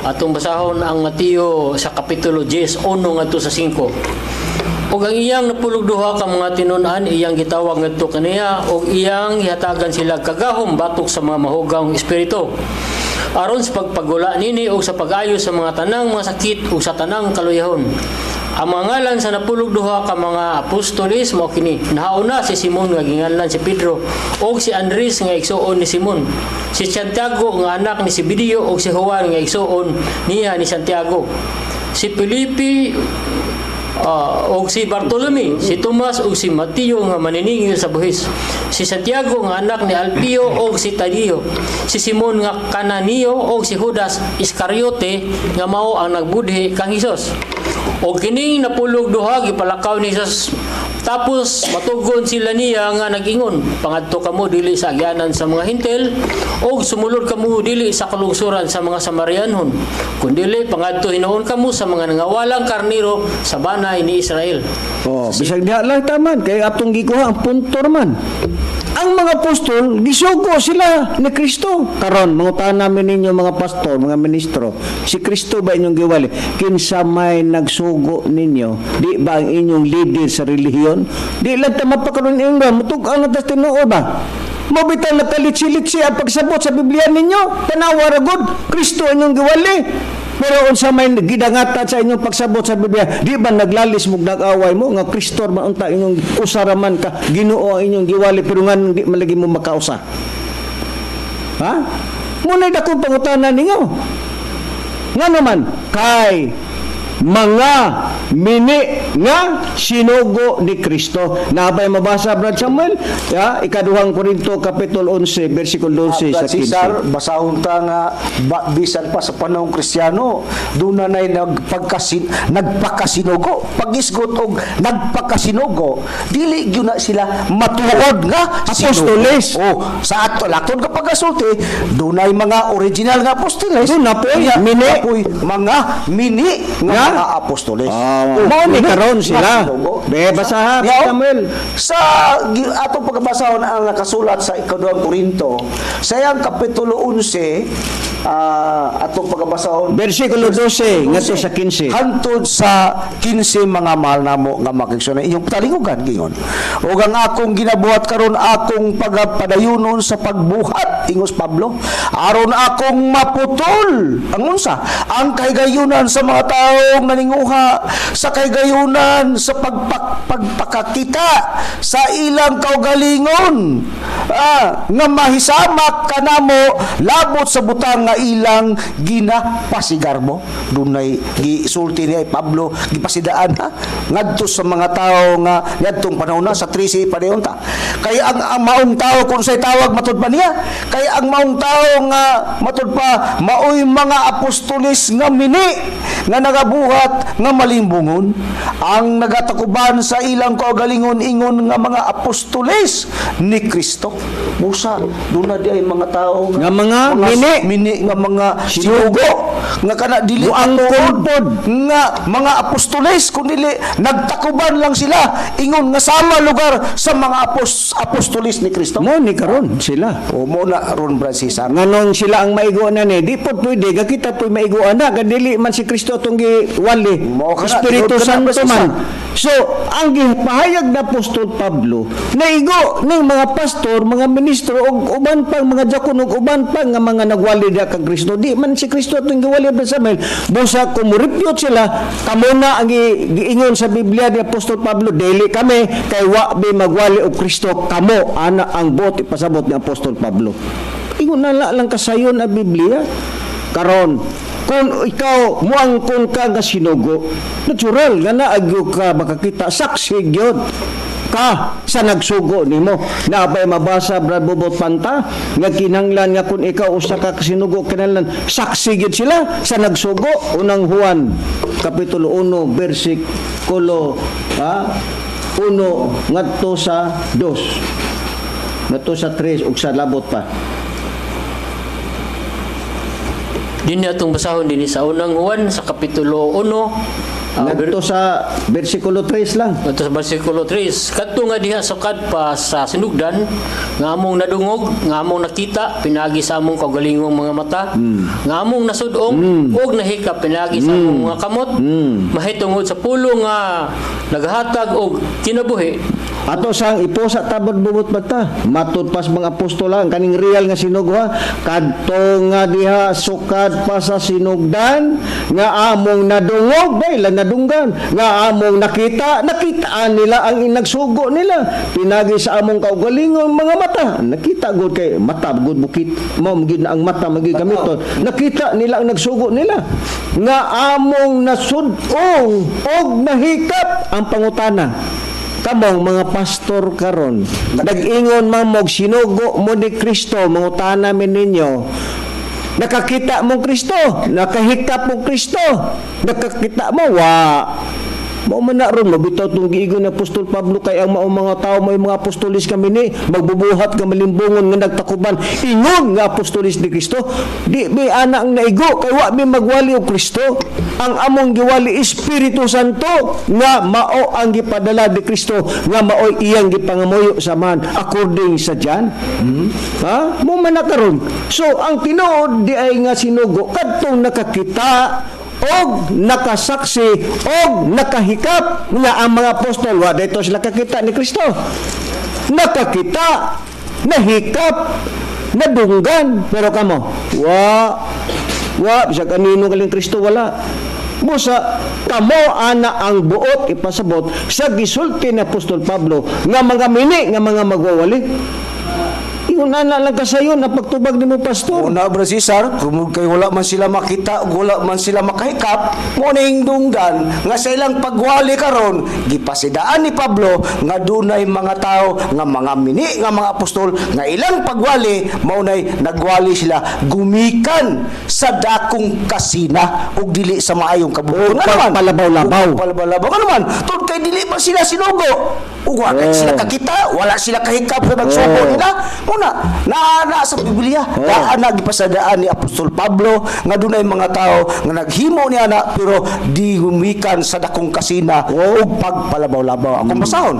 Atong basahon ang Mateo sa kapitulo 10, 1 ngadto sa 5. Ug ang iyang 12 ka mga tinun-an iyang gitawag ngadto kaniya ug iyang gihatagan sila kagahom batok sa mga mahugawong espiritu, aron sa pagpagula nini ug sa pag-ayo sa mga tanang mga sakit ug sa tanang kaluyahon. Ang mga ngalan sa 12 ka mga apostoles mao kini. Nahauna si Simon nga ginganlan si Pedro, ug si Andres nga igsuon ni Simon, si Santiago nga anak ni Zebedeo, ug si Juan nga igsuon niya ni Santiago, si Felipe ug si Bartolome, si Tomas ug si Mateo nga maniningil sa buhis, si Santiago nga anak ni Alpio ug si Tadeo, si Simon nga Kananiyo ug si Judas Iscariote nga mao ang nagbudhi kang Hesus. Og kining 12 gipalakaw ni Hesus. Tapos matugon sila niya nga nag-ingon, "Pangadto kamo dili sa agyanan sa mga Hintil og sumulod kamo dili sa kalungsuran sa mga Samarianhon. Kundili pangadto hinuon kamo sa mga nangawalang karnero sa banay ni Israel." Oh, bisag diha lang taman kay atong gikuha ang punto man. Ang mga apostol gisugo sila ni Kristo. Karon mangutana namin ninyo, mga pastor, mga ministro, si Kristo ba inyong giwali? Kinsa may nagsugo ninyo? Di ba ang inyong leader sa relihiyon? Di lang ta mapakaron ingon ba, mutug-ang na tas tinuod ba? Mao bitaw nakalitsi-litsi ang pagsabot sa Biblia ninyo. Tanawa ra gud, Kristo inyong giwali. Pero unsa may gidangatan sa inyong pagsabot sa Biblia, di ba naglalis mo, nag-away mo nga Kristo man unta inyong usa ra man ka Ginoo ang inyong giwali, pero nganong di man lagi mo makausa? Ha? Muna dakong pangutana ninyo. Nga naman, kay Mga mini nga sinugo ni Kristo. Naa bay mabasa, Brad Samuel? Ya, Ikaduhang Korinto kapitulo 11 bersikulo 12 sa Brad 15. Cesar, basahon ta nga ba, bisan pa sa panahong Kristiyano, doon na na'y nagpakasinugo. Pagisgot og nagpakasinugo, dili gyud na sila matuod nga Apostoles. sinugo. Oh, sa ato lakton kapag kasulti, dunay mga original nga apostoles. Doon na po'y Unya, mini. na po'y mga mini nga Nga? mga apostoles. Ah, Oh, mao ni mini karon nga sila. sinugo. Be, basaha, Yaw, Samuel. sa atong pagkabasahon ang nakasulat sa Ikaduhang Korinto, sa iyang kapitulo 11, atong pagkabasahon Bersikulo 12 ngadto sa 15. hantod sa 15. Mga mahal namo nga makigsuonan, inyong talingugan gingon. Ug ang akong ginabuhat karon, akong pagapadayunon sa pagbuhat, ingos Pablo, aron akong maputol ang unsa? Ang kahigayunan sa mga taong naninguha sa kahigayunan sa pagpakakita sa ilang kaugalingon, nga mahisamak kanamo labot sa butang nga ilang ginapasigarbo. Dunay gisulti ni Pablo, gipasidaan ha ngadto sa mga tawo nga ngadtong panahon na sa 13 pa ta kay ang maong tao kung say tawag matud pa niya, kay ang maong tao nga matud pa maoy mga apostoles nga mini nga nagabuhat nga malimbungon ang nagatakuban sa ilang kaugalingon ingon nga mga apostoles ni Kristo. Busa doon na di ay mga tao nga mga mini. Mini nga mga Sinugo. sinugo nga kana dili Muangkon matuod pod. nga mga apostoles, kun dili nagtakuban lang sila ingon nga sama lugar sa mga apostoles ni Kristo. Mo ni karon sila. O mo na ron, Brad Cesar. Nganong sila ang maiguan na ni, di pod pwede ga kita po'y maiguan na, ga dili man si Kristo atong giwali. Mao ka na, Espiritu tinuod ka na, Santo Brad Cesar. man. So, ang gipahayag na Apostol Pablo, naigo ning mga pastor, mga ministro ug uban pang mga diakono ug uban pang nga mga nagwali diha kang Kristo. Di man si Kristo atong giwali, Brad Samuel. Busa kung morepute sila, kamo na ang giingon sa Biblia ni Apostol Pablo, dili kami kay wa bi magwali og Kristo kamo, ana ang buot ipasabot ni Apostol Pablo. Ingon na lang kasayon ang Biblia. Karon, kung ikaw muangkon ka nga sinugo, natural nga naagyo ka makakita, saksi gyud ka sa nagsugo nimo. Naa bay mabasa, Brad Bobot Panta, nga kinahanglan nga kung ikaw usa ka sinugo, kinahanglan saksi gyud sila sa nagsugo? Unang Juan kapitulo 1 bersikulo 1 ngadto sa 2 ngadto sa 3 ug sa labot pa. Din atong basahon dinhi sa Unang Juan sa kapitulo 1 ngadto sa bersikulo 3 lang. Ito sa versikulo 3, "Kadto nga diha sukad pa sa sinugdan, nga among nadungog, nga among nakita pinagi sa among kaugalingong mga mata, nga among nasud-ong ug nahikap pinagi sa among mga kamot, mahitungod sa pulong nga naghatag og kinabuhi." Ato sang iposa tabod bubot bata. Matud pas mga apostol ang kaning real nga sinugo ha. Kadto nga diha sukad pa sa sinugdan nga among nadungog, dahil lang nadunggan, nga among nakita, nakitaan nila ang inagsugo nila pinagi sa among kaugalingong mga mata. Nakita gud kay mata gud bukit mo gid na ang mata magi gamiton. Nakita nila ang nagsugo nila nga among nasud-ong og nahikap. Ang pangutana, kamong mga pastor karon nag-ingon man mo sinugo mo ni Kristo, mangutana mi ninyo, nakakita mo Kristo? Nakahikap mo Kristo? Nakakita mo? Wa. Mao man na ron, mabitaw tong giingon ni Apostol Pablo kay ang maong mga tao may mga apostolis kami ni magbubuhat nga malimbungon nga nagtakuban ingon nga apostolis ni Kristo. Di mi ana ang naigo kay wa mi magwali og Kristo. Ang among giwali Espiritu Santo nga mao ang gipadala ni Kristo nga maoy iyang gipangamuyo sa man according sa John. Ha? Mo man na karon. So ang tinuod di ay nga sinugo kadtong nakakita og nakasaksi og nakahikap, nga ang mga apostol wa dito sila kakita ni Kristo. Nakakita, nahikap, nadunggan, pero kamo wa wa bisag kanino kaling Kristo wala. Busa kamo ana ang buot ipasabot sa gisulti ni Apostol Pablo nga mga mini nga mga magwawali. Ingon ana lang kasayon ang pagtubag nimo, pastor. Una, Bro Cesar, kung kay wala man sila makita, wala man sila makahikap, mo ning dunggan nga sa ilang pagwali karon, gipasidaan ni Pablo nga dunay mga tao nga mga mini nga mga apostol nga ilang pagwali mao nay nagwali sila gumikan sa dakong kasina ug dili sa maayong kabubuton. O pagpalabaw-labaw. Ug pagpalabaw-labaw. Nga naman, tungod kay dili man sila sinugo. Ug wala sila kakita, wala sila kahikap sa nagsugo nila. Muna, naa sa Biblia, naa na gipasadaan ni Apostol Pablo nga dunay mga tao nga naghimo niya na pero di gumikan sa dakong kasina ug pagpalabaw-labaw. Akong basahon.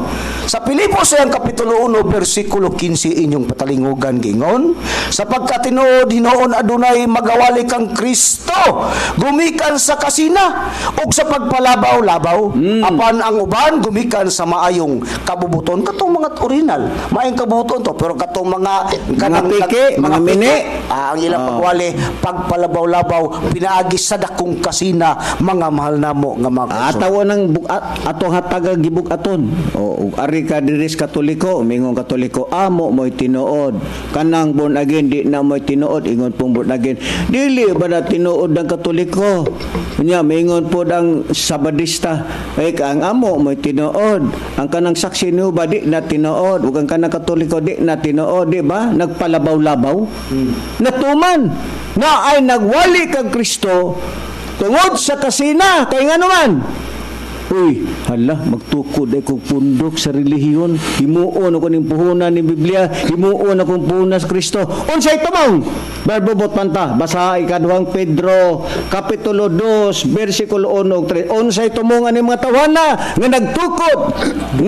Sa Pilipos ang Kapitulo 1 bersikulo 15 inyong patalingugan gingon, sapagkat tinuod hinuon adunay magawali kang Kristo gumikan sa kasina ug sa pagpalabaw-labaw, apan ang uban gumikan sa maayong kabubuton, katong mga original maayong kabubuton to, pero katong mga Mga piki, mga mini. Ang ilang pagwali pagpalabaw-labaw pinaagi sa dakong kasina, mga mahal namo nga mga kaigsoon. Atawa ng atong hataga gibug-aton. O ug ari ka diri sa Katoliko, mingon Katoliko, amo mo'y tinuod. Kanang born again di na mo'y tinuod, ingon pong born again. Dili ba na tinuod ang Katoliko? Unya mingon pod ang Sabadista, ay ang amo mo'y tinuod. Ang kanang Saksi ni ba di na tinuod, ug ang kanang Katoliko di na tinuod, di ba? Nagpalabaw-labaw. Natuman na ay nagwali kang Kristo tungod sa kasina kay ngano man. Uy, hala, magtukod ay kong pundok sa relihiyon. Himuon ako ning puhunan ni Biblia, himuon akong puhunan sa Kristo. Unsay tumong? Barbobot panta, basa ikaduhang Pedro, Kapitulo 2, versikulo 1 ug 3. Unsay tumong ani mga tawana nga nagtukod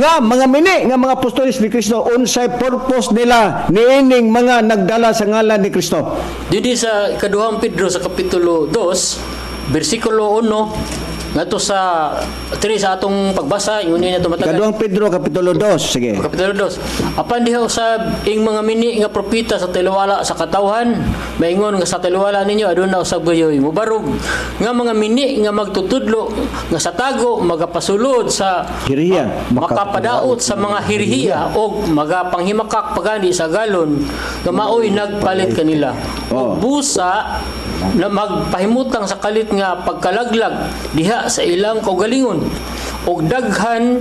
nga mga mini nga mga apostoles ni Kristo, unsay purpose nila niining mga nagdala sa ngalan ni Kristo? Didi sa ikaduhang Pedro sa Kapitulo 2, bersikulo 1 ngadto sa 3 sa atong pagbasa, ingon niya tumatagan. Ikaduhang Pedro Kapitulo 2, sige. Kapitulo 2. Apan diha usab ing mga mini nga propeta sa taliwala sa katawhan, maingon nga sa taliwala ninyo aduna usab gayoy mubarog nga mga mini nga magtutudlo nga sa tago magapasulod sa Hiriya. Makapadaot sa mga hirhiya og magapanghimakak pagani sa galon nga maoy nagpalit kanila. Oh. Ug busa na magpahimutang sa kalit nga pagkalaglag diha sa ilang kaugalingon, ug daghan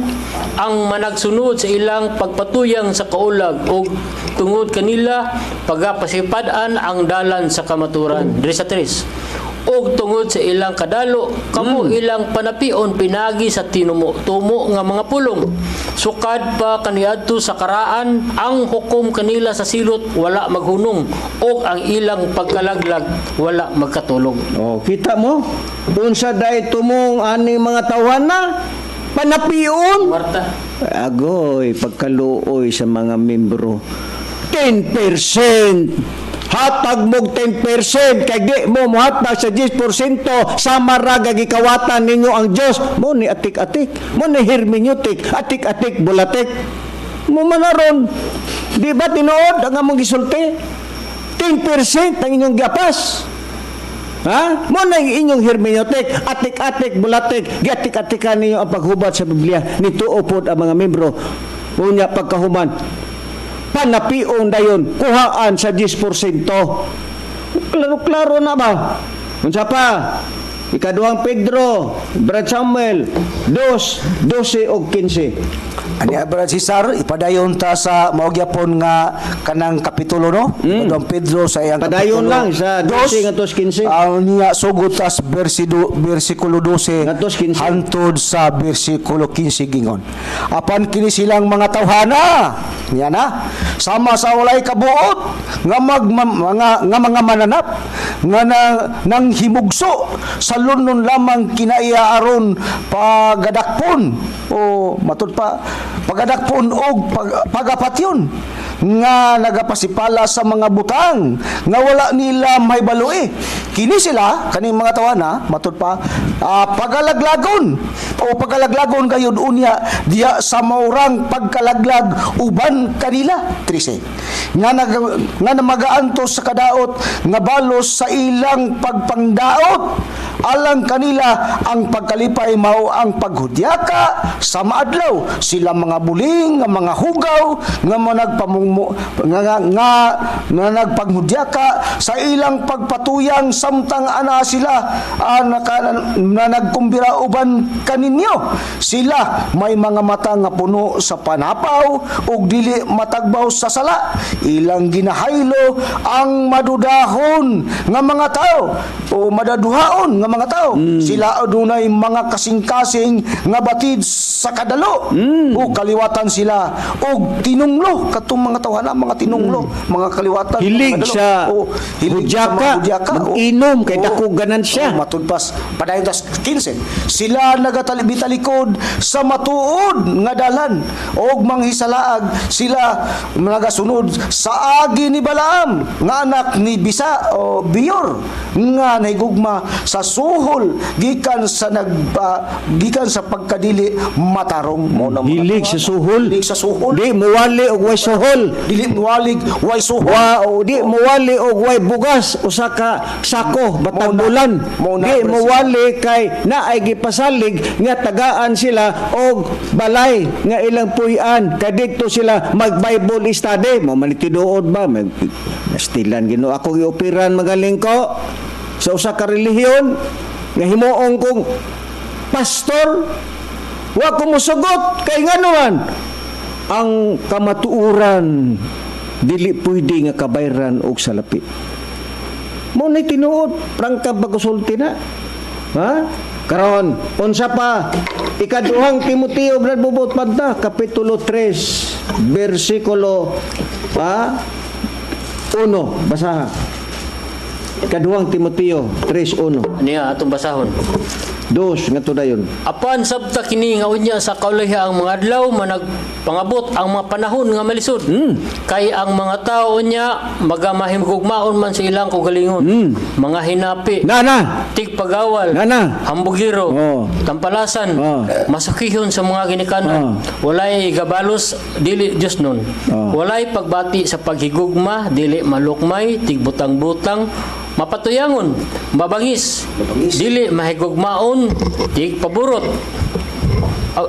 ang managsunod sa ilang pagpatuyang sa kaulag, ug tungod kanila pagapasipad-an ang dalan sa kamaturan. Diri sa tres, ug tungod sa ilang kadalo kamo ilang panapion pinagi sa tinumo tumo nga mga pulong, sukad pa kaniadto sa karaan. Ang hukom kanila sa silot wala maghunong ug ang ilang pagkalaglag wala magkatulog. Oh, kita mo? Unsa day tumong ani mga tawhana? Panapion. Marta. Agoy, pagkaluoy sa mga membro. 10%. Hatag mog 10% kay di mo mohatag sa 10% sama ra gikawatan ninyo ang Dios. Mo ni atik-atik, mo ni hermeneutic, atik-atik bulatik. Mo manaron. Di ba tinuod ang among gisulti? 10% ang inyong giapas. Ha? Mo na yung inyong hermeneutic, atik-atik, bulatik, giatik-atikan ninyo ang paghubat sa Biblia. Nituo pod ang mga membro. Unya pagkahuman, panapion dayon, kuhaan sa 10%. Klaro-klaro na ba? Unsa pa? Ikaduhang Pedro, Brad Samuel, 2, 12 og 15. Ani, Brad Cesar, ipadayon ta sa mao gyapon nga kanang kapitulo, no? Ikaduhang Pedro sa iyang Padayon kapitulo lang sa 12 ngadto sa 15. Ang niya sugod tas bersikulo 12 Ngadto sa 15. hantod sa bersikulo 15 gingon. Apan kini silang mga tawhana niya na sama sa walay kabuot nga mag mga nga mga mananap nga na, nang himugso sa lunon lamang kinaiya aron pagadakpon o matud pa pagadakpon og pagapatyon nga nagapasipala sa mga butang nga wala nila mahibaloi. Kini sila kaning mga tawana, matud pa, pagalaglagon o pagalaglagon gayud unya diya sa maurang pagkalaglag uban kanila. 13 nga nag, nga namagaantos sa kadaot nga balos sa ilang pagpangdaot. Alang kanila ang pagkalipay mao ang paghudyaka sa maadlaw. Sila mga buling, nga mga hugaw nga managpamungmo nga nagpanghudyaka sa ilang pagpatuyang samtang ana sila na nagkumbira uban kaninyo. Sila may mga mata nga puno sa panapaw ug dili matagbaw sa sala. Ilang ginahaylo ang madudahon nga mga tao o madaduhaon nga mga tao. Sila adunay mga kasing-kasing nga batid sa kadalo o kaliwatan sila og tinunglo, katong mga tawhana, mga tinunglo, mga kaliwatan, Hilig mga kadalo. sa O, hilig sa hudyaka, mga hudyaka. O, mag-inom kay o, dako ganansya. O, matud pas padayon tas 15. Sila nagatalibitalikod sa matuod nga dalan og manghisalaag sila nagasunod sa agi ni Balaam nga anak ni Bisa o Bior nga nahigugma sa suhol gikan sa pagkadili matarong mo na mga Hilig sa suhol. Hilig sa suhol. Di muwali og way suhol. Dili muwalig way suhol. Wa o di muwali og way bugas usa ka sako batang Mo na- bulan. mo na, Di President. muwali kay naay gipasalig nga tagaan sila og balay nga ilang puy-an kay didto sila mag Bible study. Mo man tinuod ba mag nastilan Ginoo ako gioperan magaling ko sa usa ka relihiyon nga himuong kong pastor, wa ko musugot kay ngano man ang kamatuoran dili pwede nga kabayran og salapi. Mo ni tinuod, prangka pagkusulti na. Ha? Karon, unsa pa? Ikaduhang Timoteo, Brad Bubot Panta, kapitulo 3, bersikulo pa 1, basaha. Ikaduhang Timoteo 3:1. Niya atong basahon. Dos nga dayon. Apan sabta kini nga unya sa kaulahi ang mga adlaw managpangabot ang mga panahon nga malisod. Kay ang mga tao unya magamahimgugmaon man sa ilang kaugalingon. Mga hinapi, Na na. tigpagawal, Na na. hambugiro, Oh. tampalasan, Oh. masakihon sa mga ginikanan, walay gabalos dili Dios nun. Oh. Walay pagbati sa paghigugma, dili malukmay, tigbutang-butang, mapatuyangon, mabangis, dili mahigugmaon, tigpaburot.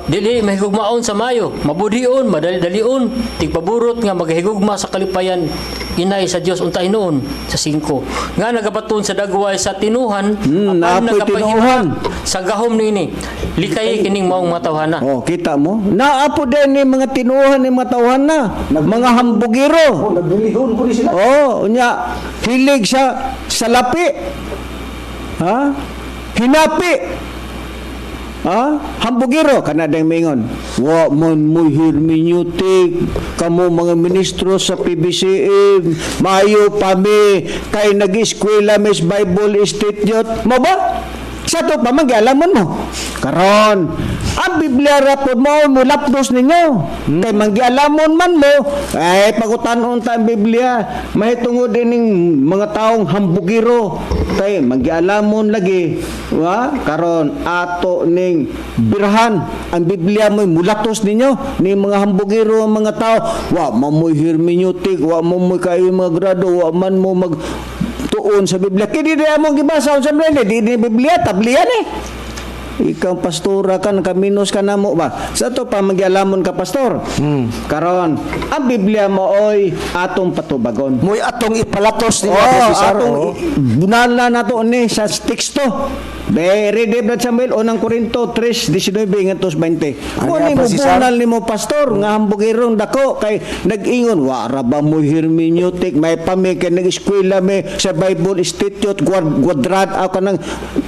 Dili mahigugmaon sa mayo, mabudion, madali-dalion, tigpaburot nga maghigugma sa kalipayan, inay sa Dios unta hinuon sa 5. Nga nagabaton sa dagway sa tinuhan, apan Naapoy nagapahimuot tinuohan. sa gahom niini. Likay kining maong matawhana. Oh, kita mo? Naapo din ni mga tinuohan ni mga tawhan na. Mga hambugiro. Oh, naglilihon ko ni sila. Oh, unya hilig sa salapi. Ha? Hinapi. Ha? Hambugiro kana dang mingon. Wa man mo hermeneutic kamo mga ministro sa PBCM, maayo pa mi kay nag-eskwela mis Bible Institute. Mo ba? Sa to pa man gialamon mo. Karon, ang Biblia ra pod mao mo lapdos ninyo. Kay manggialamon man mo, ay pagutanon ta ang Biblia, mahitungod ining mga taong hambugiro kay manggialamon lagi. Wa karon ato ning birhan ang Biblia mo'y mulatos ninyo ni mga hambugiro ang mga tao. Wa man mo'y hermeneutic, wa man mo'y kayo mga grado, wa man mo mag tuon sa Biblia. Kaya di na mong gibasa sa Biblia, di di Biblia, tablian eh. Ikaw pastora ka, nakaminos ka na mo ba? Sa to pa magyalamon ka, pastor. Karon, ang Biblia mo oy atong patubagon. Mo'y atong ipalatos ni Oh, Cesar. atong Oh. bunala nato ni sa teksto. Be, ready, Brad Samuel, unang Korinto 3:19 ngadto 20. Ano Mo ni pa, mo Cesar? bunal nimo pastor nga hambugirong dako kay nag-ingon wa ra ba mo hermeneutic, may pami kay nag-eskwela mi sa Bible Institute gwadrad ako kanang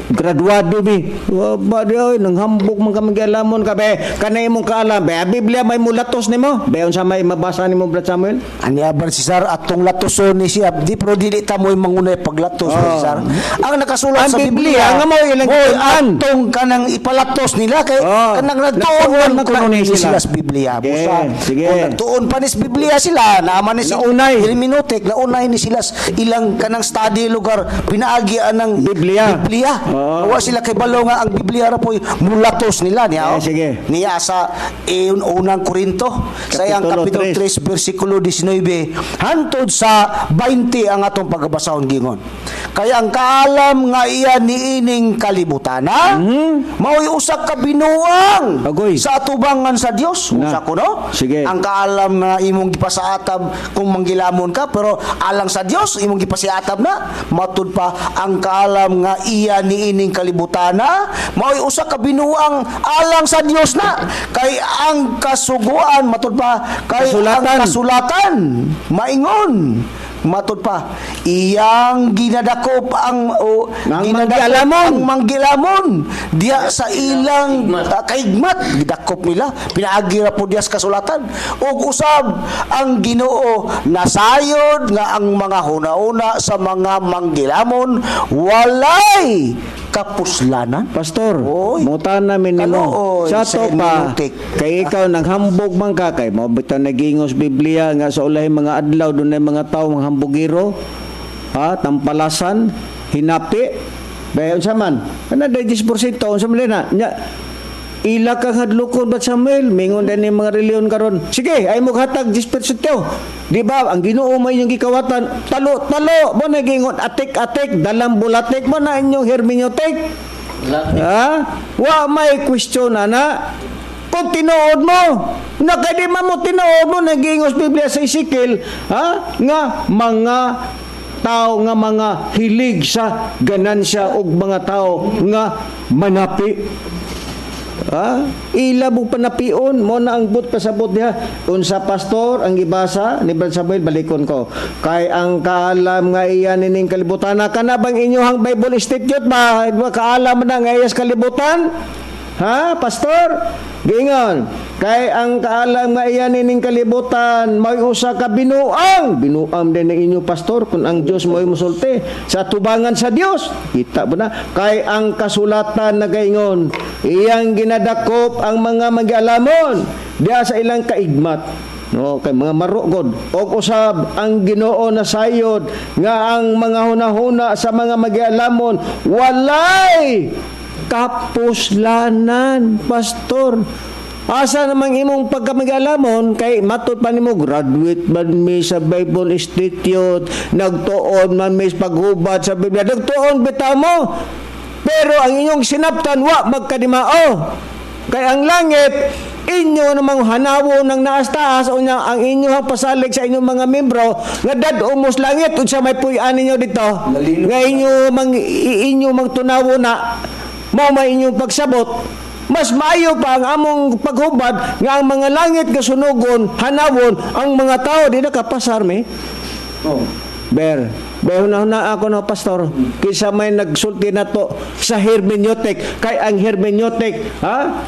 graduado mi. Wa ba di oy nang hambog man ka magyalamon ka be kanay imong kaalam be ang Biblia may mulatos nimo. Be unsa may mabasa nimo, Brad Samuel? Ani Brad Cesar, atong latoson ni siya di pero dili ta mo'y mangunay paglatos, Brad Cesar. Ang nakasulat Ang sa Biblia, Biblia nga mao ilang mo'y gituon. atong kanang ipalatos nila kay Oh, kanang nagtuon nagtuon man man kuno kuno ni sila. sila sa Biblia. Sige, Busa, sige. kung nagtuon pa ni sa Biblia sila, naaman ni si Naunay. hermeneutic, naunay ni sila sa ilang kanang study lugar pinaagi anang Biblia. Biblia. Oo. Wa sila kay balo nga ang Biblia ra po'y mulatos nila niya. Eh, sige. Niya sa unang Korinto sa iyang Kapitulo kapitulo 3 bersikulo 19 hantod sa 20 ang atong pagbasahon gingon. Kay ang kaalam nga iya niining kalibutana, mao'y usa ka binuang Agoy. sa atubangan sa Dios. Na. Usa ko, no? Sige. Ang kaalam nga imong gipasaatab kung manggilamon ka, pero alang sa Dios imong gipasiatab na. Matud pa, ang kaalam nga iya niining kalibutana, mao'y usa ka binuang alang sa Dios na. Kay ang kasuguan, matud pa, kay Kasulatan. ang kasulatan maingon, matud pa, iyang ginadakop ang o, Ang ginadakop manggilamon. ang manggilamon diya sa ilang Kaigmat. Kaigmat gidakop nila, pinaagi ra po diya sa kasulatan. Ug usab ang Ginoo nasayod nga ang mga hunauna sa mga manggilamon walay kapuslanan. Pastor, Oy. mutan namin nimo. Kaluoy, Sa sa to pa, hermeneutic. kay ikaw nanghambog man ka, kay mao bitaw nagingos Biblia nga sa ulahi mga adlaw dunay mga tawo mga hambugero, ha, tampalasan, hinapi. Bayon unsa man? Ana day 10% unsa man na? Nya, ila kang hadlokon ba, Samuel? Mingon din ni mga reliyon karon. Sige, ay mo hatag 10%. Di ba? Ang Ginoo may inyong gikawatan. Talo, talo. Mo nagingon atik-atik, dalam bulatik mo na inyong hermeneutic. Wala. Ha? Wa may question ana. Kung tinuod mo, na kay di man mo tinuod mo, nagingos Biblia sa Ezekiel, ha? Nga mga tao nga mga hilig sa ganansya og mga tao nga manapi. Ha? Ila mo panapion mo na ang but pasabot diha. Unsa, pastor, ang gibasa ni Brad Samuel? Balikon ko. Kay ang kaalam nga iya nining kalibutan, kana bang inyohang Bible Institute ba? Ba kaalam na nga iyas kalibutan? Ha, pastor? Giingon, kay ang kaalam nga iya nining kalibutan may usa ka binuang. Binuang din ng inyo, pastor, kung ang Dios mo'y musulti sa tubangan sa Dios. Kita ba na? Kay ang kasulatan nagaingon, iyang ginadakop ang mga magialamon diya sa ilang kaigmat. No, kay mga marugod. Og usab ang Ginoo nasayod nga ang mga hunahuna sa mga magialamon walay kapuslanan, pastor. Asa namang imong pagkamagialamon kay matud pa nimo graduate man mi sa Bible Institute, nagtuon man mi sa paghubad sa Biblia, nagtuon bitaw mo. Pero ang inyong sinabtan wa magkadimao. Kay ang langit inyo namang hanawo ng naas taas, unya ang inyong pasalig sa inyong mga membro nga dad-o mos langit, unsa may puy-an ninyo dito nga inyo mang inyo mang tunawo na mao may inyong pagsabot? Mas maayo pa ang among paghubad nga ang mga langit nga sunugon, hanawon ang mga tao, di na kapasar mi. Oh. Ber, ber na na ako na, pastor. Kinsa may nagsulti na to sa hermeneutic? Kay ang hermeneutic, ha?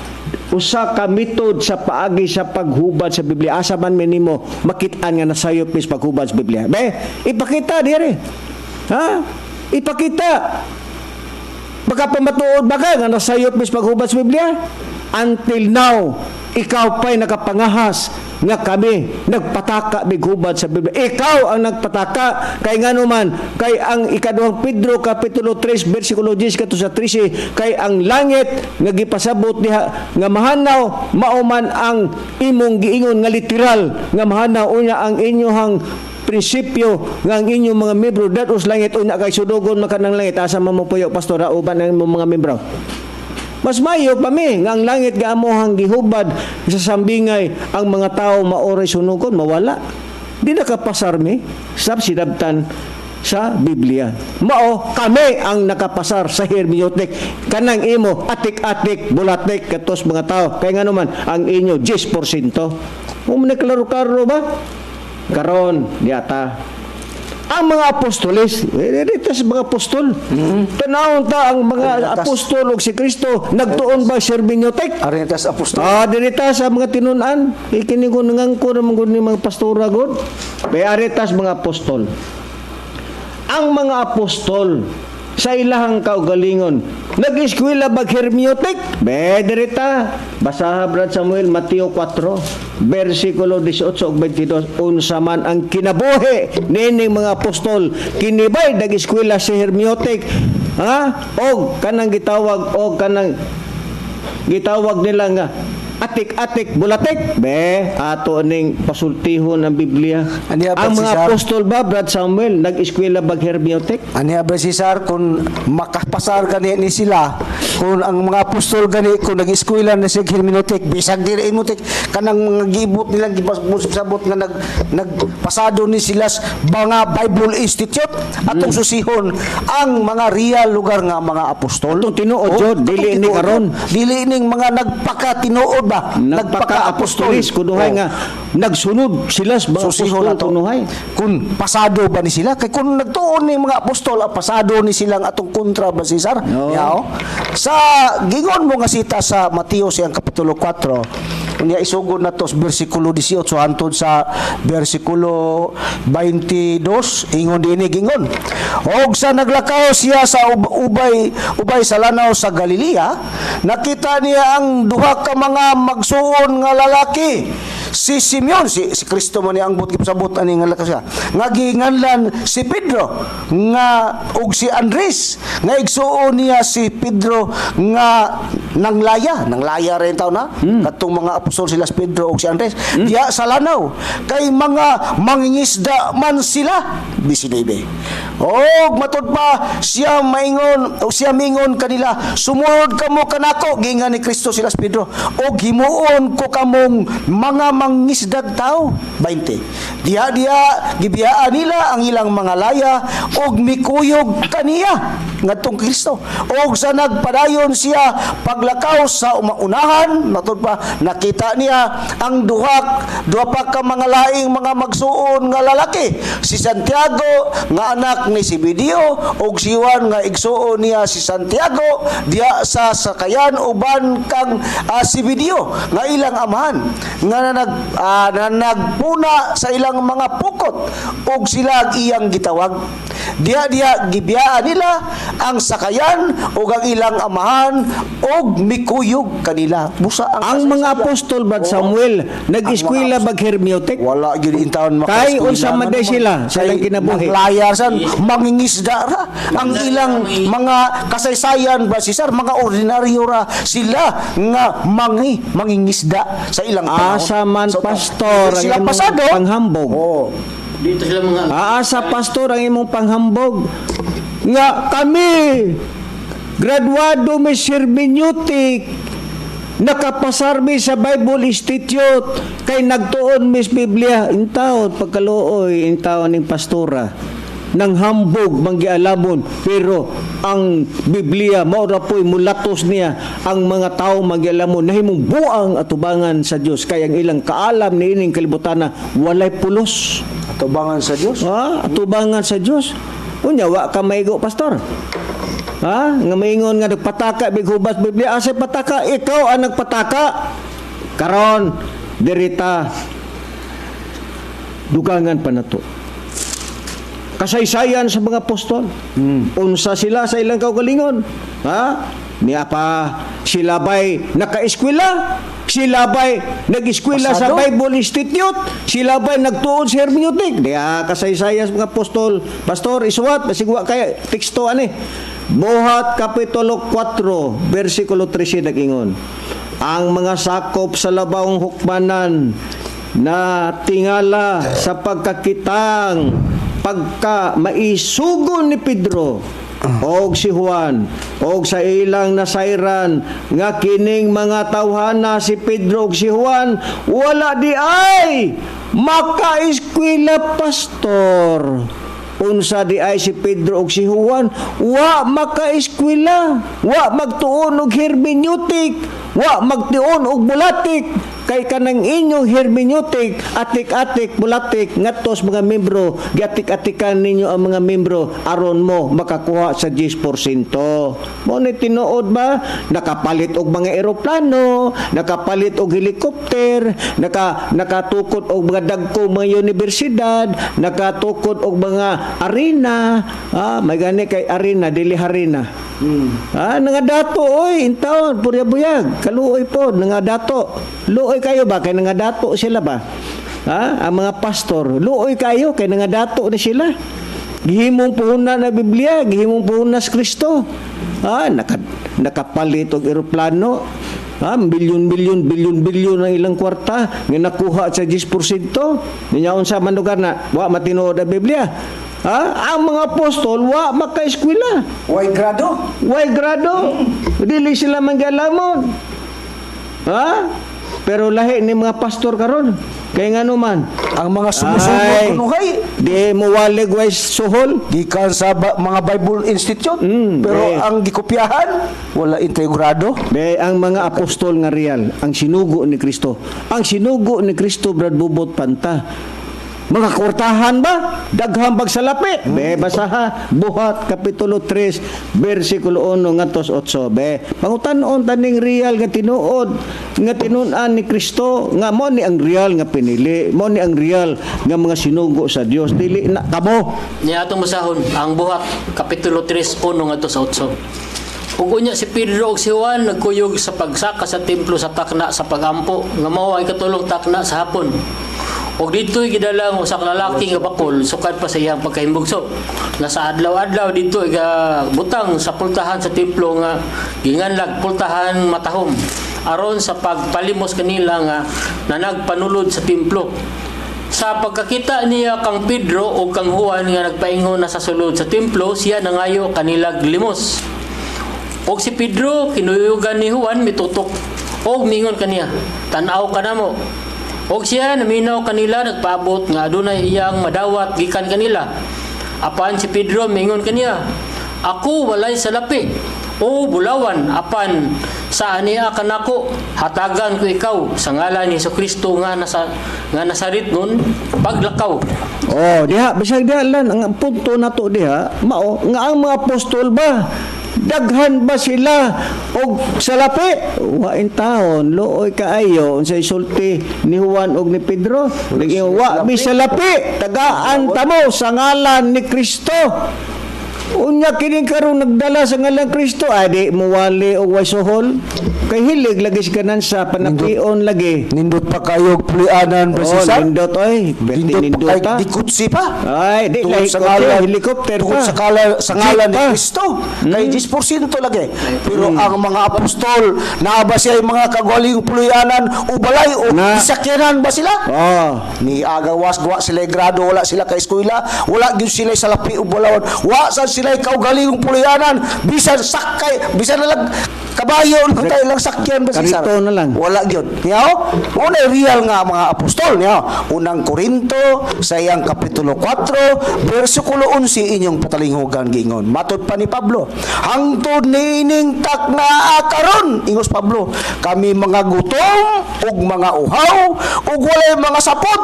Usa ka method sa paagi sa paghubad sa Biblia. Asa man minimo makit-an nga nasayop is paghubad sa Biblia? Be, ipakita dire. Ha? Ipakita. Baka pamatuod ba ka nga nasayop mis paghubad sa Biblia? Until now, ikaw pa'y nakapangahas nga kami nagpataka bighubad sa Biblia. Ikaw ang nagpataka, kay ngano man, kay ang ikaduhang Pedro kapitulo 3 bersikulo 10 kadto sa 13, kay ang langit nga gipasabot diha nga mahanaw mao man ang imong giingon nga literal nga mahanaw, unya ang inyohang prinsipyo nga ang inyong mga membro dad-os langit, unya kay sunugon man kanang langit, asa man mo puyo, pastor, uban ang imong mga membro? Mas mayo pa mi nga ang langit nga amohang gihubad sa sambingay ang mga tao maoray sunugon, mawala. Di nakapasar mi sa sinabtan sa Biblia. Mao kami ang nakapasar sa hermeneutic. Kanang imo atik-atik, bulatik katos mga tao. Kay ngano man ang inyo 10%. Mo man klaro-klaro ba? Karon diata ang mga apostoles, dito sa mga apostol. Tanawon ta ang mga apostol ug si Kristo, nagtuon ba sa hermeneutic? Aretas Apostol. Ah, dirita sa mga tinun-an, ikini ko nangangko naman gud ni mga pastora gud. May aretas mga apostol. Ang mga apostol sa ilahang kaugalingon, nag-eskwela bag hermeneutic? Be, dirita. Basaha, Brad Samuel, Mateo 4, versikulo 18 ug 22, unsa man ang kinabuhi niining mga apostol? Kini ba'y nag-eskwela sa hermeneutic? Ha? Og kanang gitawag nila nga atik-atik. atik-atik bulatik. Be, ato ning pasultihon ang Biblia. Ani, Ang mga Cesar? apostol ba, Brad Samuel, nag-eskwela bag hermeneutic? Ani ba, Cesar, kung makapasar gani ni sila, kung ang mga apostol gani kung nag-eskwela na sa hermeneutic, bisag dili hermeneutic, kanang mga gibot nilang gibasabot nga nagpasado ni sila sa mga Bible Institute, atong susihon ang mga real lugar nga mga apostol. Atong tinuod, jud, atong dili ni tinuod, karon. Dili ning mga nagpaka-tinuod ba? Nagpaka-apostolis kunuhay Oh. nga nagsunod sila sa mga Susihon apostol ato. kunuhay. Kung pasado ba ni sila? Kay kung nagtuon ni mga apostol, pasado ni silang atong kontra ba, Cesar? Oo. Yao. Sa gingon mo nga sita sa Mateo siyang kapitulo 4, unya isugod na to sa bersikulo 18 hantod sa bersikulo 22, ingon dinhi gingon. Og sa naglakaw siya sa ubay ubay sa lanaw sa Galilea, nakita niya ang duha ka mga magsuon nga lalaki, si Simeon, si Kristo man ni ang but gipasabot ani nga lakas siya, nga ginganlan si Pedro, nga og si Andres, nga igsuon niya si Pedro nga nanglaya nanglaya rin taon na katong mga apostol sila si Pedro og si Andres diha sa lanaw, kay mga mangingisda man sila. 19. Og matud pa siya maingon o siya mingon kanila, "Sumunod kamo kanako," giingan ni Kristo sila si Pedro, "og himuon ko kamong mga mangisdag tao." 20. Diha diha gibiyaan nila ang ilang mga laya og mikuyog kaniya, ngadtong Kristo. Og sa nagpadayon siya paglakaw sa umaunahan, matud pa nakita niya ang duha duha pa ka mga laing mga magsuon nga lalaki, si Santiago nga anak ni Zebedeo ug si Juan nga igsuon niya si Santiago, diha sa sakayan uban kang Zebedeo nga ilang amahan, nga na nagpuna sa ilang mga pukot, ug sila ang iyang gitawag. Diha diha gibiyaan nila ang sakayan ug ang ilang amahan ug mikuyog kanila. Busa ang Ang mga kasaysayan. apostol, Brad Oo. Samuel, nag-eskwela Ang mga bag hermeneutic? Wala gyud intawon. Kay unsa man day sila sa ilang kinabuhi? Naglayar san, mangingisda ra. Ang ilang mga kasaysayan ba, Cesar, mga ordinaryo ra sila nga mangingisda sa ilang panahon. Asa man, So, pastor, ang sila imong pasado. panghambog? Oh. Dito sila mga Aasa, pastor, ang imong panghambog nga kami graduado mi hermeneutic, nakapasar mi sa Bible Institute, kay nagtuon mi sa Biblia. Intawon pagkaluoy, intawon ning pastora nang hambog manggialamon, pero ang Biblia mao ra po'y mulatos niya ang mga tao manggialamon, nahimong buang atubangan sa Dios, kay ang ilang kaalam niining kalibutana walay pulos. Atubangan sa Dios. Ha, atubangan sa Dios. Unya wa ka maigo, pastor. Ha, nga maingon nga nagpataka big hubas Biblia, asa pataka? Ikaw ang nagpataka. Karon dirita dugangan pa nato. Kasaysayan sa mga apostol. Unsa sila sa ilang kaugalingon? Ha? Niya pa sila ba'y nakaeskwela? Sila ba'y nag-eskwela sa Pasado? Bible Institute? Sila ba'y nagtuon sa hermeneutic? Diya kasaysayan sa mga apostol. Pastor, isuwat, basigwa kay teksto ani. Buhat Kapitulo 4, versikulo 13 nag-ingon. Ang mga sakop sa labawng hukmanan na tingala sa pagkakitang pagka maisugon ni Pedro og si Juan og sa ilang nasayran nga kining mga tawhana si Pedro og si Juan wala di ay makaeskwela, pastor. Unsa di ay si Pedro og si Juan wa makaeskwela, wa magtuon og hermeneutic, wa magtuon og bulatik, kay kanang inyong hermeneutic, atik-atik bulatik, ngadto sa mga membro, giatik-atikan ninyo ang mga membro aron mo makakuha sa 10%. Mo ni tinuod ba, nakapalit og mga eroplano, nakapalit og helikopter, nakatukod og mga dagko mga universidad, nakatukod og mga arena. Ah, may gani kay arena, dili harina. Ah, nangadato oy, intawon purya buyag, kaluoy pod nangadato. Luoy kayo ba kay nangadato sila ba? Ha? Ang mga pastor, luoy kayo kay nangadato ni sila. Gihimong puhunan na Biblia, gihimong puhunan sa Kristo. Ah, nakapalit og eroplano. Ha, bilyon bilyon bilyon bilyon ang ilang kwarta nga nakuha sa 10%. Niya unsa man lugar na wa matinuod ang Biblia. Ha? Ang mga apostol wa makaeskwela. Way grado. Way grado. Dili sila manggalamon. Ha? Pero lahi ni mga pastor karon. Kay ngano man? Ang mga sumusunod Ay, kunuhay di mo walig way suhol. gikan sa mga Bible Institute, pero ang gikopyahan wala integrado. Be, ang mga apostol nga real, ang sinugo ni Kristo. Ang sinugo ni Kristo, Brad Bubot Panta. Mga kwartahan ba? Daghang bagsalapi. Be, basaha. Buhat, Kapitulo 3, versikulo 1 ngadto sa 8. Be, pangutan-on taning real nga tinuod, nga tinun-an ni Kristo, nga mo ni ang real nga pinili, mo ni ang real nga mga sinugo sa Dios. Dili na kamo. Niya atong basahon ang Buhat Kapitulo 3 1 ngadto sa 8. Ug unya si Pedro ug si Juan nagkuyog sa pagsaka sa templo sa takna sa pagampo nga mao ang ikatulong takna sa hapon. Ug didto'y gidala ang usa ka lalaki nga bakol sukad pa sa iyang pagkahimbugso. Nga sa adlaw-adlaw didto butang sa pultahan sa templo nga ginganlag Pultahan Matahom aron sa pagpalimos kanila nga nanagpanulod sa templo. Sa pagkakita niya kang Pedro o kang Juan nga nagpaingon na sa sulod sa templo, siya nangayo kanilag limos. Og si Pedro kinuyugan ni Juan mitutok og mingon kaniya, "Tan-aw ka namo." Og siya naminaw kanila nagpaabot nga adunay iyang madawat gikan kanila. Apan si Pedro mingon kaniya, "Ako walay salapi o bulawan, apan sa ania kanako hatagan ko ikaw sa ngalan ni Kristo nga Nazaret nun, paglakaw." Oh, diha bisag diha lan ang punto nato diha mao nga ang mga apostol ba, daghan ba sila og salapi? Wa in taon, luoy kaayo unsay sulti ni Juan og ni Pedro. Naging wa mi salapi, tagaan tamo sa ngalan ni Kristo. Unya kini karon nagdala sa ngalan Kristo, ay di muwali og way suhol kay hilig lagi si kanan sa panapion lagi. Nindot pa kayo og pulianan. Oh, Presisa. nindot oy, berti Nindot pa nindot kayo ta. dikutsi pa. Ay, di Tungod lahi sa ko, ngalan, helicopter tungod pa. sa ngalan Jeep ni pa. Kristo. Kay 10% lagi. Pero ang mga apostol, naa ba siya yung mga kagaling pulianan o balay o Na. isakyanan ba sila? Oh. Ni agawas wa sila grado, wala sila ka eskwela, wala gyud sila sa lapi ug bulawan, wa sad sila kaugalingong pulianan, bisan sakay, bisan na lang kabayo nang tayo lang sakyan ba si Karito na lang. Wala gyud niya. Mo na real nga mga apostol niya. Unang Korinto sa iyang kapitulo 4 bersikulo 11 inyong patalinghugan, giingon matud pa ni Pablo, "Hangtod niining takna karon," ingos Pablo, "kami mga gutom ug mga uhaw ug walay mga sapot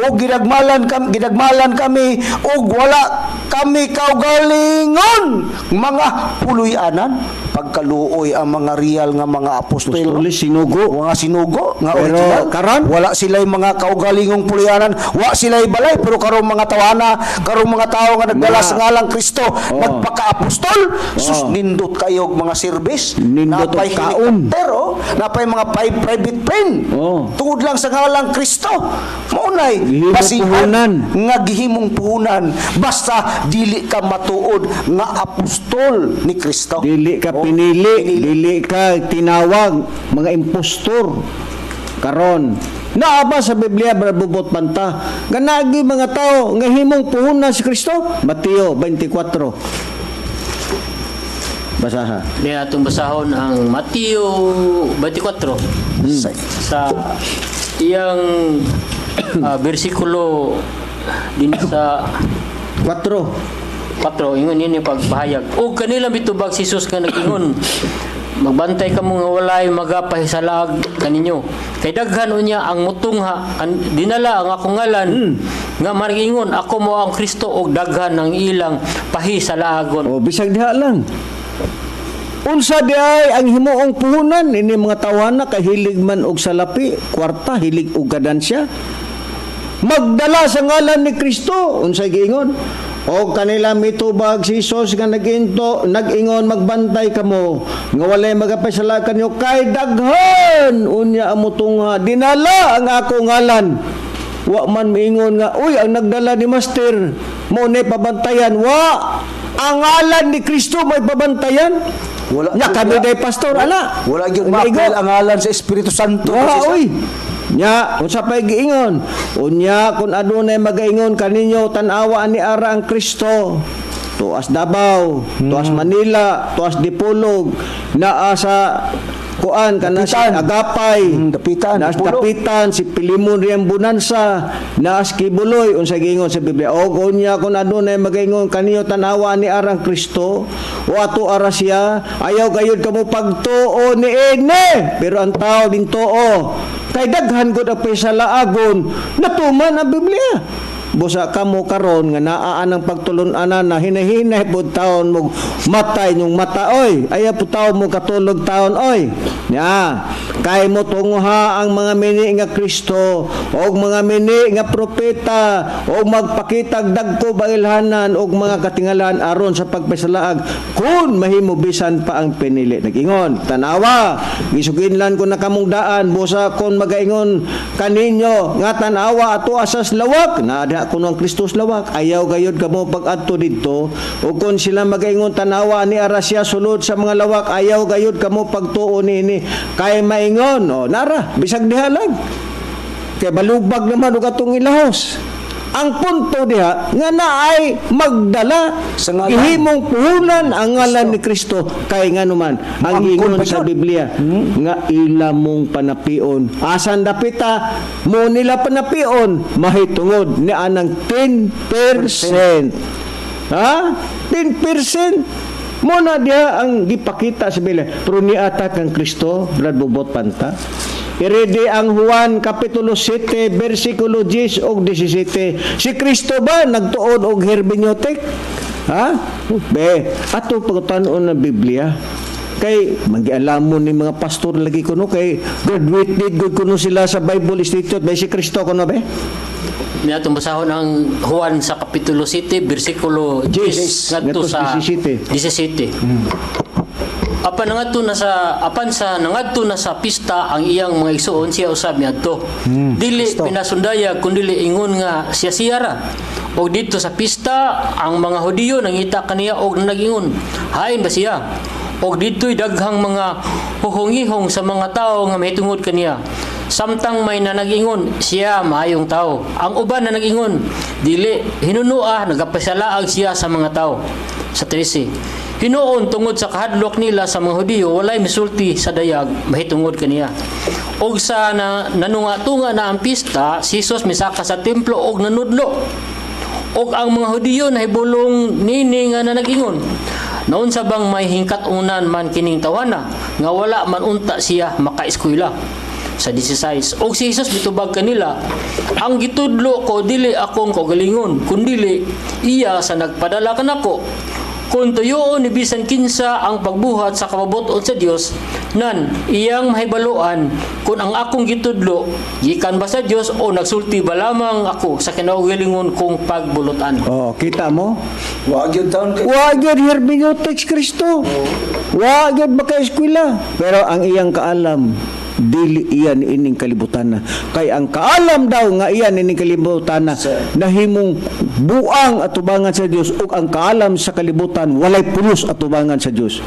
ug ginagmalan kami ug wala kami kaugalingon mga puluy-anan." Pagkaluoy ang mga real nga mga apostol. Apostoles, sinugo. Mga sinugo nga Pero original. karon? Wala sila mga kaugalingong pulianan, wa sila balay, pero karong mga tawana, karong mga tao nga nagdala sa ngalang Kristo, nagpaka-apostol, sus, nindot kayo og mga service. Nindot og Napay kaon. helicopter, oh, napay mga private plane tungod lang sa ngalang Kristo. Mao nay Gihimong basihan puhunan. nga gihimong puhunan basta dili ka matuod nga apostol ni Kristo. Dili ka Oh, pinili, dili ka tinawag, mga impostor. Karon, naa ba sa Biblia, Bubot Panta, nga naagi mga tao nga himong puhunan si Kristo? Mateo 24. Basaha. Niya atong basahon ang Mateo 24 sa iyang bersikulo din sa 4. 4, ingon ini pagpahayag. Og kanila mitubag si Jesus nga nag-ingon, "Magbantay kamo nga walay magapahisalaag kaninyo. Kay daghan unya ang mutungha dinala ang akong ngalan nga maringon, 'Ako mo ang Kristo,' og daghan ang ilang pahisalaagon." O bisag diha lang. Unsa di ay ang himuong puhunan ini mga tawana kahilig man og salapi, kwarta, hilig og ganansya? Magdala sa ngalan ni Kristo, unsay giingon? O kanila mitubag si Jesus nga nag-ingon, "Magbantay kamo nga walay magapasala kanyo kay daghan unya ang mutungha dinala ang ako ngalan." Wa man miingon nga, "Uy, ang nagdala ni Master mo ni pabantayan." Wa, ang ngalan ni Kristo may pabantayan. Wala Nya kami day pastor ana. Wala gyud Ang maapil ang ngalan sa Espiritu Santo. Wala oy. Nya, unsa pay giingon? Unya kung adunay magaingon kaninyo, "Tan-awa, ni ara ang Kristo." Tuas Davao, tuas Manila, tuas Dipolog, naa sa kuan kana si Dapitan. Agapay, Dapitan, naa sa Dipolog. Dapitan, si Pilimon riyang Bonanza, naa sa Quiboloy. Unsa giingon sa Biblia? O unya kung adunay magaingon kaninyo, "Tan-awa, ni ara ang Kristo," o "Ato ara siya," ayaw gayud kamo pagtuo niini. Pero ang tao din tuo. Kay daghan gud ang pasalaagon, natuman ang Biblia. Busa kamo karon nga naa ang pagtulon-anan na hinahinay pud taon mo matay nyong mata oy. Ayaw pud taon mo katulog taon oy. Nya, kay mo tunguha ang mga mini nga Kristo og mga mini nga propeta og magpakitag dagko bailhanan og mga katingalan aron sa pagpasalaag, kun mahimo bisan pa ang pinili. Nag-ingon, "Tanawa, gisuginlan ko na kamong daan." Busa kon magaingon kaninyo nga, "Tanawa, ato asas lawak," na diha kuno ang Kristo sa lawak, ayaw gayud kamo pag-adto didto. O kon sila magaingon, "Tanawa, ni ara siya sulod sa mga lawak," ayaw gayud kamo pagtuo niini, kay maingon, o nara bisag diha lang, kay balubag naman og atong ilahos. Ang punto diha nga naay magdala sa ngalan. Gihimong puhunan ang ngalan ni Kristo, kay nganuman ang Muangkon ingon pa sa yun. Biblia nga ila mong panapion. Asan dapita mo nila panapion? Mahitungod ni anang 10%, ha, 10% mo na diha ang gipakita sa Biblia. Pero niatak ang Kristo, Brad Bobot Panta. Irede ang Juan Kapitulo 7 versikulo 10 ug 17. Si Kristo ba nagtuon og hermeneutic? Ha? Be, ato pagtan-on ng Biblia kay magialamon ni mga pastor lagi kuno kay graduated gud kuno sila sa Bible Institute. Ba si Kristo kuno be? Atong basahon ang Juan sa Kapitulo 7 bersikulo 10 ngadto ngadto sa 17. 17. Apan sa nangadto na sa pista ang iyang mga igsuon, siya usab miadto. Dili pinasundayag kundi ingon nga siya siya ra. Og didto sa pista ang mga Hudiyo nangita kaniya og nagingon, "Hain ba siya?" Og didto'y daghang mga huhungihong sa mga tao nga mahitungod kaniya. Samtang may nanagingon, "Siya maayong tao." Ang uban na nagingon, "Dili, hinunua nagapasalaag siya sa mga tao." Sa 13. Hinuon tungod sa kahadlok nila sa mga Hudiyo, walay misulti sa dayag mahitungod kaniya. Og sa nanunga-tunga na ang pista, si Jesus misaka sa templo og nanudlo. Og ang mga Hudiyo nahibulong nini nga nanagingon, "Naunsa bang may hingkat-unan man kining tawana nga wala man unta siya makaeskwela?" Sa 16. Og si Jesus mitubag kanila, "Ang gitudlo ko dili akong kaugalingon, kundili iya sa nagpadala kanako. Kung tuyoon ni bisan kinsa ang pagbuhat sa kabubut-on sa Dios, nan iyang mahibaluan kung ang akong gitudlo gikan ba sa Dios o nagsulti ba lamang ako sa kinaugalingon kong pagbulutan." Oh, kita mo? Wa gyud taon kay Wa gyud hermeneutics Kristo. Wa gyud maka-eskwela. Pero ang iyang kaalam dili iyan ining kalibutan na. Kay ang kaalam daw nga iyan ining kalibutan na nahimong buang atubangan sa Dios, ug ang kaalam sa kalibutan walay pulos atubangan sa Dios.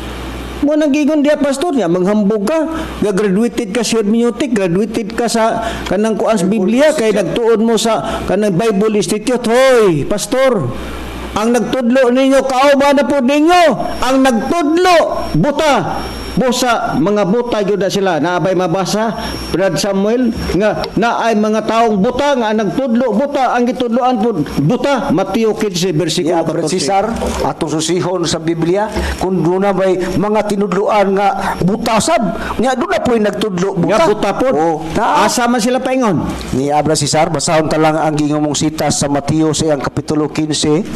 Mo nang gigon diya, pastor niya, manghambog ka, nga graduated ka sa hermeneutic, graduated ka sa kanang kuan sa Biblia kay nagtuon mo sa kanang Bible Institute. Hoy, pastor, ang nagtudlo ninyo kauban na po ninyo. Ang nagtudlo buta. Busa mga buta gyud na sila. Naabay mabasa, Brad Samuel, nga naay mga taong buta nga ang nagtudlo buta, ang gitudloan po buta. Mateo 15 bersikulo Ya, Brad 14. Cesar, atong susihon sa Biblia, kung doon na may mga tinudluan nga butasab, nga doon na po'y nagtudlo buta. Nga buta po. Oh, na, Asa man sila paingon? Ni Abra Cesar, basahon ta lang ang gingomong sitas sa Mateo sa iyang Kapitulo 15,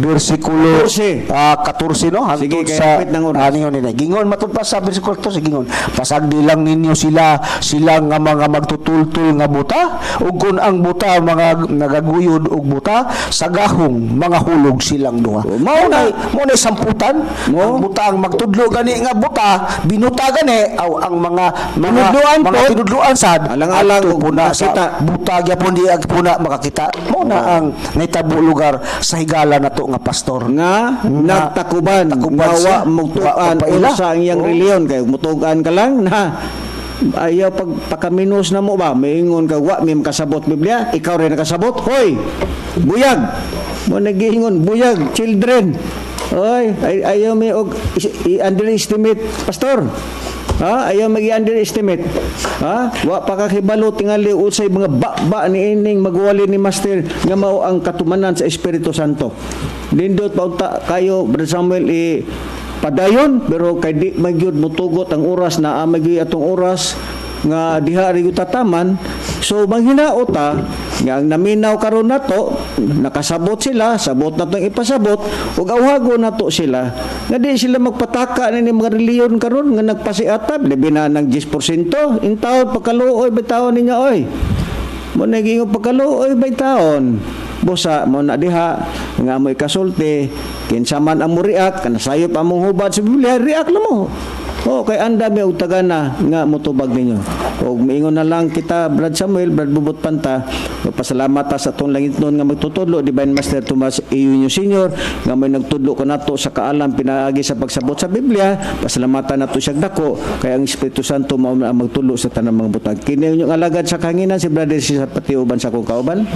versikulo 14. 14, no? Sige, Hangtod kay sa hapit ng oras. Ano yun, nina. Gingon matod pa sa Sa versikulo 14 gingon, "Pasagdi lang ninyo sila, sila nga mga magtutultol nga buta, ug kun ang buta mga nagaguyod og buta, sa gahong mga hulog silang duha." Mao na. Mao na samputan. Mo. Ang buta, ang magtudlo gani nga buta, binuta gani aw ang mga Tinudluan mga pod. Tinudluan sad Alang-alang adto og po na sa makakita. Buta gyapon, di po na makakita. Mao na ang nahitabo lugar sa higala nato nga pastor nga nagtakuban, nagtakuban nga wa siya. mugtuan Wa paila. unsa ang iyang Oo. reliyon, kay mutugan ka lang na ayaw pag pakaminos na mo ba, maingon ka wa may makasabot Biblia, ikaw rin nakasabot. Hoy, buyag mo, nagiingon buyag children. Oy, ay, ayaw may og i-underestimate pastor. Ha, ayaw mag-underestimate. Ha? Wa pa ka kibalo tingali unsay mga ba-ba ni ining magwali ni master nga mao ang katumanan sa Espiritu Santo. Nindot pa unta kayo, Brother Samuel, i padayon, pero kay di magyud mutugot ang oras na magyud atong oras nga diha rin yung tataman. So manghinaot ta nga ang naminaw karon nato nakasabot sila, sabot na tong ipasabot, ug awhago nato sila nga di sila magpataka ni mga reliyon karon nga nagpasiatab, labi na ng 10% intawon. Pagkaluoy bitawon ninyo, oy, mo naging pagkaluoy bitawon. Busa mo na diha nga amoy kasulti, kinsa man ang mo-react, kanasayop among hubad sa Biblia, react na mo. Oh, kay anda mi og tagana nga motubag ninyo. Og miingon na lang kita, Brad Samuel, Brad Bubot Panta, pasalamat ta sa atong langit noon nga magtutudlo, Divine Master Tomas Eugenio Senior, nga may nagtudlo kanato sa kaalam pinaagi sa pagsabot sa Biblia. Pasalamatan nato siya dako kay ang Espiritu Santo mao na ang magtudlo sa tanang mga butang. Kini inyong alagad sa kahanginan, si Brother Cesar Pati, uban sa akong kauban.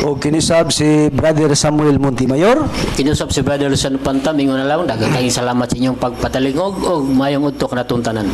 O kinisab si Brother Samuel Montemayor. Kinusab si Brother Luciano Panta, mingon na lang, daghang kayong salamat sa inyong pagpatalingog og mayong udto kanatong tanan.